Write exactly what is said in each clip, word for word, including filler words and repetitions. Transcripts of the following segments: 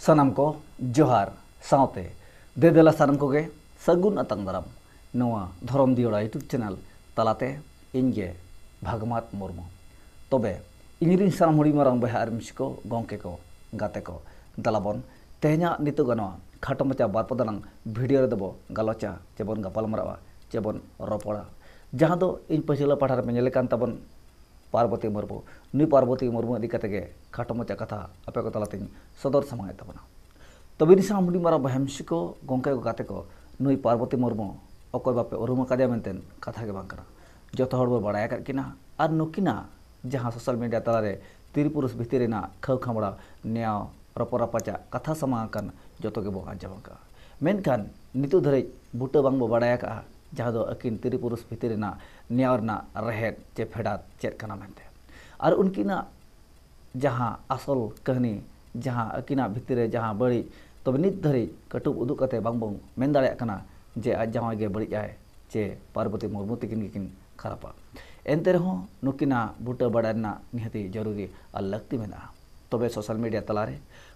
ᱥᱟᱱᱟᱢ ᱠᱚ ᱡᱚᱦᱟᱨ, ᱥᱟᱶᱛᱮ ᱫᱮ ᱫᱮᱞᱟ ᱥᱟᱱᱟᱢ ᱠᱚᱜᱮ ᱥᱟᱹᱜᱩᱱ ᱟᱛᱟᱝ ᱫᱟᱨᱟᱢ ᱱᱚᱣᱟ ᱫᱷᱚᱨᱚᱢ ᱫᱤᱭᱚᱲᱟ YouTube channel ᱛᱟᱞᱟᱛᱮ᱾ ᱤᱧ ᱜᱮ ᱵᱷᱟᱜᱽᱢᱟᱛ ᱢᱩᱨᱢᱩ᱾ ᱛᱚᱵᱮ ᱤᱧ ᱨᱤᱱ ᱥᱟᱱᱟᱢ ᱦᱩᱰᱤᱧ ᱢᱟᱨᱟᱝ ᱵᱚᱭᱦᱟ ᱟᱨ ᱢᱤᱥᱤ ᱠᱚ, ᱜᱚᱢᱠᱮ ᱠᱚ, ᱜᱟᱛᱮ ᱠᱚ, ᱫᱮᱞᱟ ᱵᱚᱱ ᱛᱮᱦᱮᱧᱟᱜ ᱱᱤᱛᱚᱜ ᱜᱟᱱᱚᱜᱼᱟ ᱠᱷᱟᱴᱚ ᱢᱟᱪᱷᱟ ᱵᱟᱨ ᱯᱚᱫ ᱟᱱᱟᱝ video ᱨᱮᱫᱚ ᱵᱚ ᱜᱟᱞᱚᱪᱟ ᱪᱮ ᱵᱚᱱ ᱜᱟᱯᱟᱞ ᱢᱟᱨᱟᱣᱟ ᱪᱮ ᱵᱚᱱ ᱨᱚᱯᱚᱲᱟ, ᱡᱟᱦᱟᱸ ᱫᱚ ᱤᱧ ᱯᱟᱹᱪᱷᱞᱟᱹ ᱯᱟᱦᱴᱟ ᱨᱮ ᱧᱮᱞ ᱠᱟᱱ ᱛᱟᱵᱚᱱ ᱯᱟᱨᱵᱚᱛᱤ ᱢᱩᱨᱢᱩ᱾ ᱱᱩᱭ ᱯᱟᱨᱵᱚᱛᱤ ᱢᱩᱨᱢᱩ ᱤᱫᱤ ᱠᱟᱛᱮ ᱜᱮ ᱠᱷᱟᱴᱚ ᱢᱟᱪᱷᱟ ᱠᱟᱛᱷᱟ ᱟᱯᱮ ᱠᱚ ᱛᱟᱞᱟᱛᱮᱧ ᱥᱚᱫᱚᱨ ᱥᱟᱢᱟᱝᱮᱫ ᱛᱟᱵᱚᱱᱟ᱾ ᱛᱚᱵᱮ ᱤᱧ ᱥᱟᱱᱟᱢ ᱦᱩᱰᱤᱧ ᱢᱟᱨᱟᱝ ᱵᱚᱭᱦᱟ ᱢᱤᱥᱤ ᱠᱚ, ᱜᱚᱢᱠᱮ ᱠᱚ, ᱜᱟᱛᱮ ᱠᱚ, ᱱᱩᱭ ᱯᱟᱨᱵᱚᱛᱤ ᱢᱩᱨᱢᱩ ᱚᱠᱚᱭ ᱵᱟᱯᱮ ᱩᱨᱩᱢ ᱟᱠᱟᱫᱮᱭᱟ ᱢᱮᱱᱛᱮ ᱠᱟᱛᱷᱟ ᱜᱮ ᱵᱟᱝ ᱠᱟᱱᱟ᱾ ᱡᱚᱛᱚ ᱦᱚᱲ ᱵᱚ ᱵᱟᱲᱟᱭ ᱟᱠᱟᱫ ᱠᱤᱱᱟ᱾ ᱟᱨ ᱱᱩᱠᱤᱱᱟᱜ ᱡᱟᱦᱟᱸ social media ᱛᱟᱞᱟᱨᱮ ᱛᱤᱨᱤ ᱯᱩᱨᱩᱥ ᱵᱷᱤᱛᱤᱨ ᱨᱮᱱᱟᱜ ᱠᱷᱟᱹᱣ ᱠᱷᱟᱢᱲᱟ, ᱱᱮᱭᱟᱣ, ᱨᱚᱯᱚᱲ ᱨᱟᱯᱟᱪᱟᱜ ᱠᱟᱛᱷᱟ ᱥᱟᱢᱟᱝ ᱟᱠᱟᱱ, ᱡᱚᱛᱚ ᱜᱮᱵᱚ ᱟᱸᱡᱚᱢ ᱟᱠᱟᱫᱼᱟ᱾ ᱢᱮᱱᱠᱷᱟᱱ ᱱᱤᱛᱚᱜ ᱫᱷᱟᱹᱨᱤᱡ ᱵᱩᱴᱟᱹ ᱵᱟᱝ ᱵᱚ ᱵᱟᱲᱟᱭ ᱟᱠᱟᱫᱼᱟ, ᱡᱟᱦᱟᱸ ᱫᱚ ᱟᱹᱠᱤᱱ ᱛᱤᱨᱤ ᱯᱩᱨᱩᱥ ᱵᱷᱤᱛᱤᱨ ᱨᱮᱱᱟᱜ ᱱᱮᱭᱟᱣ ᱨᱮᱱᱟᱜ ᱨᱮᱦᱮᱫ ᱪᱮ ᱯᱷᱮᱰᱟᱛ ᱪᱮᱫ ᱠᱟᱱᱟ ᱢᱮᱱᱛᱮ᱾ ᱟᱨ ᱩᱱᱠᱤᱱᱟᱜ ᱡᱟᱦᱟᱸ ᱟᱥᱚᱞ ᱠᱟᱹᱦᱱᱤ, ᱡᱟᱦᱟᱸ ᱟᱹᱠᱤᱱᱟᱜ ᱵᱷᱤᱛᱤᱨ ᱨᱮ ᱡᱟᱦᱟᱸ ᱵᱟᱹᱲᱤᱡ, ᱛᱚᱵᱮ ᱱᱤᱛ ᱫᱷᱟᱹᱨᱤᱡ ᱠᱟᱹᱴᱩᱵ ᱩᱫᱩᱜ ᱠᱟᱛᱮ ᱵᱟᱝ ᱵᱚᱱ ᱢᱮᱱ ᱫᱟᱲᱮᱭᱟᱜ ᱠᱟᱱᱟ ᱡᱮ ᱟᱡ ᱡᱟᱶᱟᱭ ᱜᱮ ᱵᱟᱹᱲᱤᱡ ᱟᱭ ᱪᱮ ᱯᱟᱨᱵᱚᱛᱤ ᱢᱩᱨᱢᱩ ᱛᱤᱠᱤᱱ ᱜᱮᱠᱤᱱ ᱠᱷᱟᱨᱟᱯᱟ᱾ ᱮᱱᱛᱮ ᱨᱮᱦᱚᱸ ᱱᱩᱠᱤᱱᱟᱜ ᱵᱩᱴᱟᱹ ᱵᱟᱲᱟᱭ ᱨᱮᱱᱟᱜ ᱱᱤᱦᱟᱹᱛᱤ ᱡᱚᱨᱩᱨᱤ ᱟᱨ ᱞᱟᱹᱠᱛᱤ ᱢᱮᱱᱟᱜᱼᱟ᱾ ᱛᱚᱵᱮ social media ᱛᱟᱞᱟᱨᱮ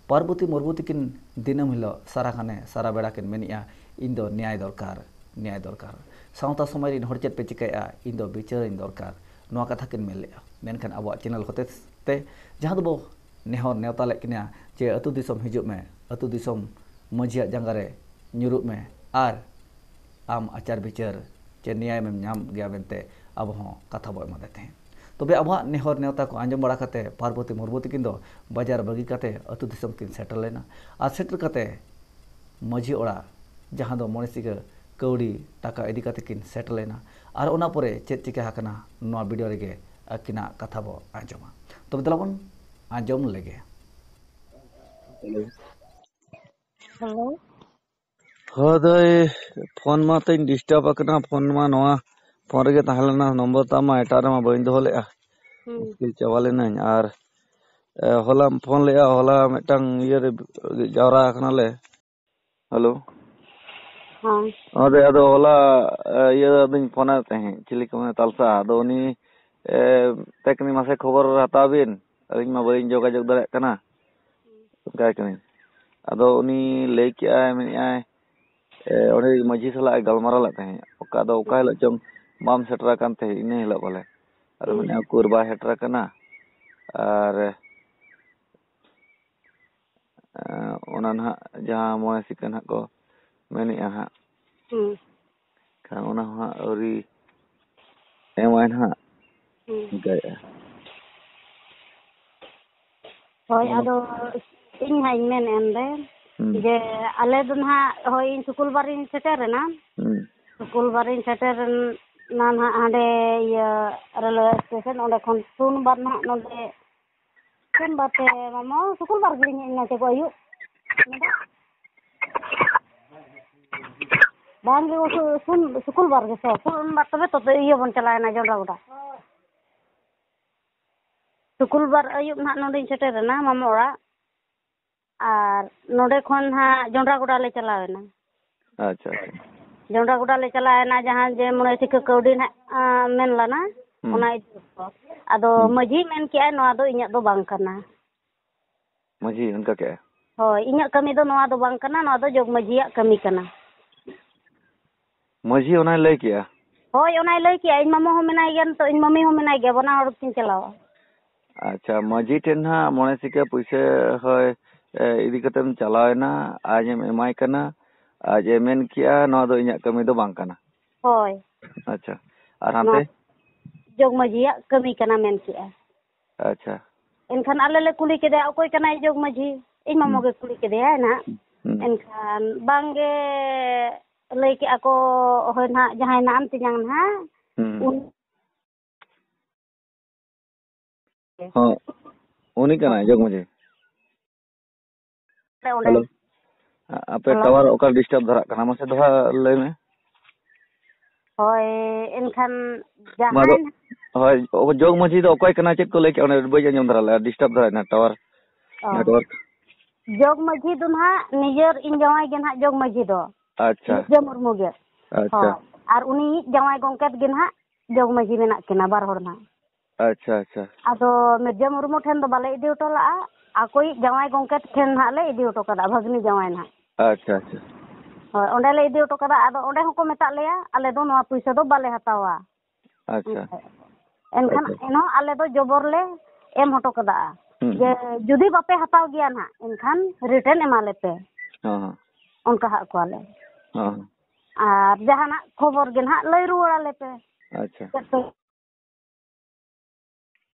ᱯᱟᱨᱵᱚᱛᱤ ᱢᱩᱨᱢᱩ ᱛᱤᱠᱤᱱ ᱫᱤᱱᱟᱹᱢ ᱦᱤᱞᱳᱜ ᱥᱟᱨᱟ ᱜᱷᱟᱱᱮ ᱥᱟᱨᱟ ᱵᱮᱲᱟ ᱠᱤᱱ ᱢᱮᱱᱮᱜᱼᱟ, "ᱤᱧ ᱫᱚ ᱱᱮᱭᱟᱭ ᱫᱚᱨᱠᱟᱨ, ᱱᱮᱭᱟᱭ ᱫᱚᱨᱠᱟᱨ᱾ ᱥᱟᱶᱛᱟ ᱥᱚᱢᱟᱡᱽ ᱨᱤᱱ ᱦᱚᱲ ᱪᱮᱫ ᱯᱮ ᱪᱤᱠᱟᱹᱭᱮᱫᱼᱟ, ᱤᱧ ᱫᱚ ᱵᱤᱪᱟᱹᱨᱤᱧ ᱫᱚᱨᱠᱟᱨ", ᱱᱚᱣᱟ ᱠᱟᱛᱷᱟ ᱠᱤᱱ ᱢᱮᱱ ᱞᱮᱜᱼᱟ᱾ ᱢᱮᱱᱠᱷᱟᱱ ᱟᱵᱚᱣᱟᱜ channel ᱦᱚᱛᱮ ᱛᱮ ᱡᱟᱦᱟᱸ ᱫᱚᱵᱚ ᱱᱮᱦᱚᱨ ᱱᱮᱣᱛᱟ ᱞᱮᱫ ᱠᱤᱱᱟ ᱡᱮ ᱟᱹᱛᱩ ᱫᱤᱥᱚᱢ ᱦᱤᱡᱩᱜ ᱢᱮ, ᱟᱹᱛᱩ ᱫᱤᱥᱚᱢ ᱢᱟᱹᱡᱷᱤᱭᱟᱜ ᱡᱟᱸᱜᱟ ᱨᱮ ᱧᱩᱨᱩᱜ ᱢᱮ ᱟᱨ ᱟᱢ ᱟᱪᱟᱨ ᱵᱤᱪᱟᱹᱨ ᱪᱮ ᱱᱮᱭᱟᱭᱮᱢ ᱧᱟᱢ ᱜᱮᱭᱟ ᱢᱮᱱᱛᱮ ᱟᱵᱚ ᱦᱚᱸ ᱠᱟᱛᱷᱟ ᱵᱚ ᱮᱢᱟᱫᱮ ᱛᱟᱦᱮᱸᱫ᱾ ᱛᱚᱵᱮ ᱟᱵᱚᱣᱟᱜ ᱱᱮᱦᱚᱨ ᱱᱮᱣᱛᱟ ᱠᱚ ᱟᱸᱡᱚᱢ ᱵᱟᱲᱟ ᱠᱟᱛᱮ ᱯᱟᱨᱵᱚᱛᱤ ᱢᱩᱨᱢᱩ ᱛᱤᱠᱤᱱ ᱫᱚ ᱵᱟᱡᱟᱨ ᱵᱟᱹᱜᱤ ᱠᱟᱛᱮ ᱟᱹᱛᱩ ᱫᱤᱥᱚᱢ ᱠᱤᱱ ᱥᱮᱴᱮᱨ ᱞᱮᱱᱟ᱾ ᱟᱨ ᱥᱮᱴᱮᱨ ᱠᱟᱛᱮ ᱢᱟᱹᱡᱷᱤ ᱚᱲᱟᱜ, ᱡᱟᱦᱟᱸ ᱫᱚ ᱢᱚᱬᱮ ᱥᱤᱜᱟᱹ ᱠᱟᱹᱣᱰᱤ ᱴᱟᱠᱟ ᱤᱫᱤ ᱠᱟᱛᱮ ᱠᱤᱱ ᱥᱮᱴᱮᱨ ᱞᱮᱱᱟ᱾ ᱟᱨ ᱚᱱᱟ ᱯᱚᱨᱮ ᱪᱮᱫ ᱪᱤᱠᱟᱹ ᱟᱠᱟᱱᱟ, ᱱᱚᱣᱟ video ᱨᱮᱜᱮ ᱟᱹᱠᱤᱱᱟᱜ ᱠᱟᱛᱷᱟ ᱵᱚ ᱟᱸᱡᱚᱢᱟ᱾ ᱛᱚᱵᱮ ᱫᱮᱞᱟ ᱵᱚᱱ ᱟᱸᱡᱚᱢ ᱞᱮᱜᱮ᱾ ᱦᱮᱞᱳ᱾ ᱦᱳᱭ ᱫᱟᱹᱭ, ᱯᱷᱳᱱ ᱢᱟ ᱛᱤᱧ disturb ᱟᱠᱟᱱᱟ, ᱯᱷᱳᱱ ᱢᱟ ᱱᱚᱣᱟ ᱯᱷᱳᱱ ᱨᱮᱜᱮ ᱛᱟᱦᱮᱸ ᱞᱮᱱᱟ, ᱱᱚᱢᱵᱚᱨ ᱛᱟᱢ ᱢᱟ ᱮᱴᱟᱜ ᱨᱮᱢᱟ ᱵᱟᱹᱧ ᱫᱚᱦᱚ ᱞᱮᱫᱼᱟ᱾ ᱦᱩᱸ᱾ ᱢᱩᱥᱠᱤᱞ ᱪᱟᱵᱟ ᱞᱮᱱᱟᱹᱧ᱾ ᱟᱨ, ᱮ, ᱦᱚᱞᱟᱢ ᱯᱷᱳᱱ ᱞᱮᱫᱼᱟ, ᱦᱚᱞᱟ ᱢᱤᱫᱴᱟᱝ ᱤᱭᱟᱹ ᱨᱮ ᱡᱟᱣᱨᱟ ᱟᱠᱟᱱᱟᱞᱮ᱾ ᱦᱮᱞᱳ᱾ ᱦᱮᱸ᱾ ᱟᱫᱚ, ᱟᱫᱚ ᱦᱚᱞᱟ, ᱮ, ᱤᱭᱟᱹ ᱟᱫᱚᱧ ᱯᱷᱳᱱᱟᱭ ᱛᱟᱦᱮᱸᱫ, ᱪᱤᱞᱤ ᱠᱚ ᱢᱮᱱᱟ, ᱛᱟᱞᱥᱟ᱾ ᱟᱫᱚ ᱩᱱᱤ, ᱮ, ᱢᱮᱛᱟᱭ ᱠᱟᱹᱱᱟᱹᱧ, "ᱢᱟᱥᱮ ᱠᱷᱚᱵᱚᱨ ᱦᱟᱛᱟᱣ ᱵᱤᱱ, ᱟᱹᱞᱤᱧ ᱢᱟ ᱵᱟᱹᱞᱤᱧ ᱡᱳᱜᱟᱡᱳᱜᱽ ᱫᱟᱲᱮᱭᱟᱜ ᱠᱟᱱᱟ", ᱚᱱᱠᱟᱭ ᱠᱟᱹᱱᱟᱹᱧ᱾ ᱟᱫᱚ ᱩᱱᱤ ᱞᱟᱹᱭ ᱠᱮᱜᱼᱟᱭ, ᱢᱮᱱᱮᱫᱼᱟᱭ, ᱮ, ᱚᱸᱰᱮ ᱢᱟᱹᱡᱷᱤ ᱥᱟᱞᱟᱜ ᱮ ᱜᱟᱞᱢᱟᱨᱟᱣ ᱞᱮᱫ ᱛᱟᱦᱮᱸᱫ, ᱚᱠᱟ ᱫᱚ ᱚᱠᱟ ᱦᱤᱞᱳᱜ ᱪᱚᱝ ᱵᱟᱢ ᱥᱮᱴᱮᱨ ᱟᱠᱟᱱ ᱛᱟᱦᱮᱸᱫ, ᱤᱱᱟᱹ ᱦᱤᱞᱳᱜ ᱵᱚᱞᱮ᱾ ᱟᱫᱚ ᱦᱩᱸ᱾ ᱢᱮᱱᱮᱫᱼᱟ, ᱩᱠᱩᱨ ᱵᱟᱭ ᱥᱮᱴᱮᱨ ᱟᱠᱟᱱᱟ᱾ ᱟᱨ, ᱮ, ᱚᱱᱟ ᱱᱟᱦᱟᱜ ᱡᱟᱦᱟᱸ ᱢᱚᱬᱮ ᱥᱤᱠᱟᱹ ᱱᱟᱦᱟᱜ ᱠᱚ ᱢᱮᱱᱮᱫᱼᱟ ᱱᱟᱦᱟᱜ, ᱦᱩᱸ᱾ ᱠᱷᱟᱱ ᱚᱱᱟ ᱦᱚᱸ ᱦᱟᱸᱜ ᱟᱹᱣᱨᱤ ᱮᱢᱟᱭ ᱱᱟᱦᱟᱜ᱾ ᱦᱩᱸ᱾ ᱚᱱᱠᱟᱭᱮᱫᱼᱟ᱾ ᱦᱳᱭ, ᱟᱫᱚ ᱤᱧ ᱦᱟᱸᱜ ᱤᱧ ᱢᱮᱱᱮᱫᱼᱟ ᱱᱚᱰᱮ ᱦᱩᱸ᱾ ᱡᱮ ᱟᱞᱮ ᱫᱚ ᱱᱟᱦᱟᱜ, ᱦᱳᱭ, ᱤᱧ ᱥᱩᱠᱩᱞ ᱵᱟᱨᱤᱧ ᱥᱮᱴᱮᱨᱮᱱᱟ᱾ ᱦᱩᱸ᱾ ᱥᱩᱠᱩᱞ ᱵᱟᱨᱤᱧ ᱥᱮᱴᱮᱨᱮᱱᱟ ᱱᱟᱦᱟᱜ ᱦᱟᱸᱰᱮ ᱤᱭᱟᱹ ᱨᱮᱞᱣᱮ ᱥᱴᱮᱥᱚᱱ, ᱚᱸᱰᱮ ᱠᱷᱚᱱ ᱥᱩᱱ ᱵᱟᱨ ᱱᱟᱦᱟᱜ ᱱᱚᱰᱮ ᱥᱩᱱ ᱵᱟᱨ ᱛᱮ ᱢᱟᱢᱚ, ᱥᱩᱠᱩᱞ ᱵᱟᱨ ᱜᱮᱞᱤᱧ ᱦᱮᱡ ᱮᱱᱟ ᱪᱮ ᱜᱚ ᱟᱹᱭᱩᱵ? ᱵᱟᱝ ᱜᱮ, ᱥᱩ-, ᱥᱩᱱ-, ᱥᱩᱠᱩᱞ ᱵᱟᱨ ᱜᱮ ᱥᱮ? ᱥᱩᱱ ᱵᱟᱨ ᱛᱚᱵᱮ ᱛᱚ ᱤᱭᱟᱹ ᱵᱚᱱ ᱪᱟᱞᱟᱣᱮᱱᱟ ᱡᱚᱱᱰᱨᱟ ᱜᱚᱰᱟ᱾ ᱥᱩᱠᱩᱞ ᱵᱟᱨ ᱟᱹᱭᱩᱵ ᱱᱟᱦᱟᱜ ᱱᱚᱸᱰᱮᱧ ᱥᱮᱴᱮᱨᱮᱱᱟ ᱢᱟᱢᱚ ᱚᱲᱟᱜ᱾ ᱟᱨ ᱱᱚᱸᱰᱮ ᱠᱷᱚᱱ ᱦᱟᱸᱜ ᱡᱚᱱᱰᱨᱟ ᱜᱚᱰᱟ ᱞᱮ ᱪᱟᱞᱟᱣᱮᱱᱟ᱾ ᱟᱪᱪᱷᱟ, ᱟᱪᱪᱷᱟ᱾ ᱡᱚᱱᱰᱨᱟ ᱜᱚᱰᱟ ᱞᱮ ᱪᱟᱞᱟᱣᱮᱱᱟ, ᱡᱟᱦᱟᱸ ᱡᱮ ᱢᱚᱬᱮ ᱥᱤᱠᱟᱹ ᱠᱟᱹᱣᱰᱤ ᱱᱟᱦᱟᱜ, ᱟᱸ, ᱢᱮᱱ ᱞᱮᱱᱟ, ᱦᱩᱸ᱾ ᱚᱱᱟ ᱤᱫᱤ ᱠᱚ᱾ ᱟᱫᱚ ᱦᱩᱸ᱾ ᱢᱟᱹᱡᱷᱤ ᱢᱮᱱ ᱠᱮᱜᱼᱟᱭ, "ᱱᱚᱣᱟ ᱫᱚ ᱤᱧᱟᱹᱜ ᱫᱚ ᱵᱟᱝ ᱠᱟᱱᱟ᱾" ᱢᱟᱹᱡᱷᱤ ᱚᱱᱠᱟ ᱠᱮᱜᱼᱟᱭ? ᱦᱳᱭ, ᱤᱧᱟᱹᱜ ᱠᱟᱹᱢᱤ ᱫᱚ ᱱᱚᱣᱟ ᱫᱚ ᱵᱟᱝ ᱠᱟᱱᱟ, ᱱᱚᱣᱟ ᱫᱚ ᱡᱚᱜᱽ ᱢᱟᱹᱡᱷᱤᱭᱟᱜ ᱠᱟᱹᱢᱤ ᱠᱟᱱᱟ᱾ ᱢᱟᱹᱡᱷᱤ ᱚᱱᱟᱭ ᱞᱟᱹᱭ ᱠᱮᱜᱼᱟ? ᱦᱳᱭ, ᱚᱱᱟᱭ ᱞᱟᱹᱭ ᱠᱮᱜᱼᱟ, ᱤᱧ ᱢᱟᱢᱚ ᱦᱚᱸ ᱢᱮᱱᱟᱭ ᱜᱮᱭᱟ ᱱᱤᱛᱚᱜ, ᱤᱧ ᱢᱟᱹᱢᱤ ᱦᱚᱸ ᱢᱮᱱᱟᱭ ᱜᱮᱭᱟ, ᱵᱟᱱᱟ ᱦᱚᱲ ᱠᱤᱱ ᱪᱟᱞᱟᱣᱟ᱾ ᱟᱪᱪᱷᱟ, ᱢᱟᱹᱡᱷᱤ ᱴᱷᱮᱱ ᱦᱟᱸᱜ ᱢᱚᱬᱮ ᱥᱤᱠᱟᱹ ᱯᱩᱭᱥᱟᱹ ᱦᱳᱭ, ᱮ, ᱤᱫᱤ ᱠᱟᱛᱮᱢ ᱪᱟᱞᱟᱣᱮᱱᱟ, ᱟᱡᱮᱢ ᱮᱢᱟᱭ ᱠᱟᱱᱟ, ᱟᱡ ᱮ ᱢᱮᱱ ᱠᱮᱜᱼᱟ, "ᱱᱚᱣᱟ ᱫᱚ ᱤᱧᱟᱹᱜ ᱠᱟᱹᱢᱤ ᱫᱚ ᱵᱟᱝ ᱠᱟᱱᱟ"? ᱦᱳᱭ᱾ ᱟᱪᱪᱷᱟ, ᱟᱨ ᱦᱟᱱᱛᱮ? ᱱᱚᱣᱟ ᱡᱚᱜᱽ ᱢᱟᱹᱡᱷᱤᱭᱟᱜ ᱠᱟᱹᱢᱤ ᱠᱟᱱᱟ ᱢᱮᱱ ᱠᱮᱜᱼᱟ᱾ ᱟᱪᱪᱷᱟ᱾ ᱮᱱᱠᱷᱟᱱ ᱟᱞᱮ ᱞᱮ ᱠᱩᱞᱤ ᱠᱮᱫᱮᱭᱟ, "ᱚᱠᱚᱭ ᱠᱟᱱᱟᱭ ᱡᱚᱜᱽ ᱢᱟᱹᱡᱷᱤ?" ᱤᱧ ᱢᱟᱢᱚ ᱦᱩᱸ᱾ ᱜᱮ ᱠᱩᱞᱤ ᱠᱮᱫᱮᱭᱟᱭ ᱱᱟᱦᱟᱜ᱾ ᱦᱩᱸ᱾ ᱮᱱᱠᱷᱟᱱ ᱵᱟᱝ ᱜᱮ ᱞᱟᱹᱭ ᱠᱮᱜᱼᱟ ᱠᱚ, ᱦᱳᱭ ᱱᱟᱦᱟᱜ, ᱡᱟᱦᱟᱸᱭ ᱱᱟᱦᱟᱜ ᱟᱢ ᱛᱮᱧᱟᱝ ᱱᱟᱦᱟᱜ, ᱦᱩᱸ᱾ ᱩᱱᱤ ᱦᱚᱸ, ᱩᱱᱤ ᱠᱟᱱᱟᱭ ᱡᱚᱜᱽ ᱢᱟᱹᱡᱷᱤ? ᱚᱸᱰᱮ᱾ ᱦᱮᱞᱳ᱾ ᱟ-, ᱟᱯᱮ ᱦᱮᱞᱳ᱾ ᱴᱟᱣᱟᱨ ᱚᱠᱟ ᱰᱤᱥᱴᱟᱵ ᱫᱷᱟᱨᱟᱜ ᱠᱟᱱᱟ, ᱢᱟᱥᱮ ᱫᱚᱦᱲᱟ ᱞᱟᱹᱭ ᱢᱮ᱾ ᱦᱳᱭ, ᱮᱱᱠᱷᱟᱱ ᱢᱟ ᱫᱚ, ᱡᱟᱦᱟᱸᱭ ᱦᱳᱭ, ᱚ, ᱡᱚᱜᱽ ᱢᱟᱹᱡᱷᱤ ᱫᱚ ᱚᱠᱚᱭ ᱠᱟᱱᱟᱭ, ᱪᱮᱫ ᱠᱚ ᱞᱟᱹᱭ ᱠᱮᱜᱼᱟ, ᱚᱸᱰᱮ ᱵᱟᱹᱧ ᱟᱸᱡᱚᱢ ᱫᱷᱟᱨᱟ ᱞᱮᱜᱼᱟ, ᱰᱤᱥᱴᱟᱵ ᱫᱷᱟᱨᱟᱭᱮᱱᱟ ᱴᱟᱣᱟᱨ, ᱚ᱾ ᱱᱮᱴᱣᱟᱨᱠ᱾ ᱡᱚᱜᱽ ᱢᱟᱹᱡᱷᱤ ᱫᱚ ᱱᱟᱦᱟᱜ ᱱᱤᱡᱮᱨ ᱤᱧ ᱡᱟᱶᱟᱭ ᱜᱮ ᱱᱟᱦᱟᱜ ᱡᱚᱜᱽ ᱢᱟᱹᱡᱷᱤ ᱫᱚ᱾ ᱟᱪᱪᱷᱟ᱾ ᱱᱤᱡᱮ ᱢᱩᱨᱢᱩ ᱜᱮ᱾ ᱟᱪᱪᱷᱟ᱾ ᱦᱳᱭ᱾ ᱟᱨ ᱩᱱᱤᱭᱤᱡ ᱡᱟᱶᱟᱭ ᱜᱚᱝᱠᱮ ᱜᱮ ᱱᱟᱦᱟᱜ ᱡᱚᱜᱽ ᱢᱟᱹᱡᱷᱤ ᱢᱮᱱᱟᱜ ᱠᱤᱱᱟ, ᱵᱟᱨ ᱦᱚᱲ ᱱᱟᱦᱟᱜ᱾ ᱟᱪᱪᱷᱟ, ᱟᱪᱪᱷᱟ᱾ ᱟᱫᱚ ᱢᱤᱨᱡᱟ ᱢᱩᱨᱢᱩ ᱴᱷᱮᱱ ᱫᱚ ᱵᱟᱞᱮ ᱤᱫᱤ ᱦᱚᱴᱚ ᱞᱟᱜᱼᱟ, ᱟᱠᱚᱭᱤᱡ ᱡᱟᱶᱟᱭ ᱜᱚᱢᱠᱮ ᱴᱷᱮᱱ ᱱᱟᱦᱟᱜ ᱞᱮ ᱤᱫᱤ ᱦᱚᱴᱚ ᱠᱟᱫᱟ, ᱵᱷᱟᱹᱜᱽᱱᱤ ᱡᱟᱶᱟᱭ ᱱᱟᱦᱟᱜ᱾ ᱟᱪᱪᱷᱟ, ᱟᱪᱪᱷᱟ᱾ ᱦᱳᱭ, ᱚᱸᱰᱮ ᱞᱮ ᱤᱫᱤ ᱦᱚᱴᱚ ᱠᱟᱫᱟ᱾ ᱟᱫᱚ ᱚᱸᱰᱮ ᱦᱚᱸᱠᱚ ᱢᱮᱛᱟᱜ ᱞᱮᱭᱟ, "ᱟᱞᱮ ᱫᱚ ᱱᱚᱣᱟ ᱯᱩᱭᱥᱟᱹ ᱫᱚ ᱵᱟᱞᱮ ᱦᱟᱛᱟᱣᱟ᱾" ᱟᱪᱪᱷᱟ᱾ ᱮᱱᱠᱷᱟᱱ ᱟᱪᱪᱷᱟ᱾ ᱮᱱᱦᱚᱸ ᱟᱞᱮ ᱫᱚ ᱡᱚᱵᱚᱨ ᱞᱮ ᱮᱢ ᱦᱚᱴᱚ ᱠᱟᱫᱟ ᱦᱩᱸ, ᱡᱮ ᱦᱩᱸ᱾ ᱡᱩᱫᱤ ᱵᱟᱯᱮ ᱦᱟᱛᱟᱣ ᱜᱮᱭᱟ ᱱᱟᱦᱟᱜ, ᱮᱱᱠᱷᱟᱱ ᱨᱤᱴᱟᱨᱱ ᱮᱢᱟ ᱞᱮᱯᱮ᱾ ᱦᱚᱸ, ᱦᱚᱸ᱾ ᱚᱱᱠᱟ ᱦᱟᱜ ᱠᱚᱣᱟᱞᱮ᱾ ᱦᱚᱸ, ᱦᱚᱸ᱾ ᱟᱨ ᱡᱟᱦᱟᱱᱟᱜ ᱠᱷᱚᱵᱚᱨ ᱜᱮ ᱱᱟᱦᱟᱜ ᱞᱟᱹᱭ ᱨᱩᱣᱟᱹᱲ ᱟᱞᱮ ᱯᱮ᱾ ᱟᱪᱪᱷᱟ᱾ ᱪᱮᱫ ᱯᱮ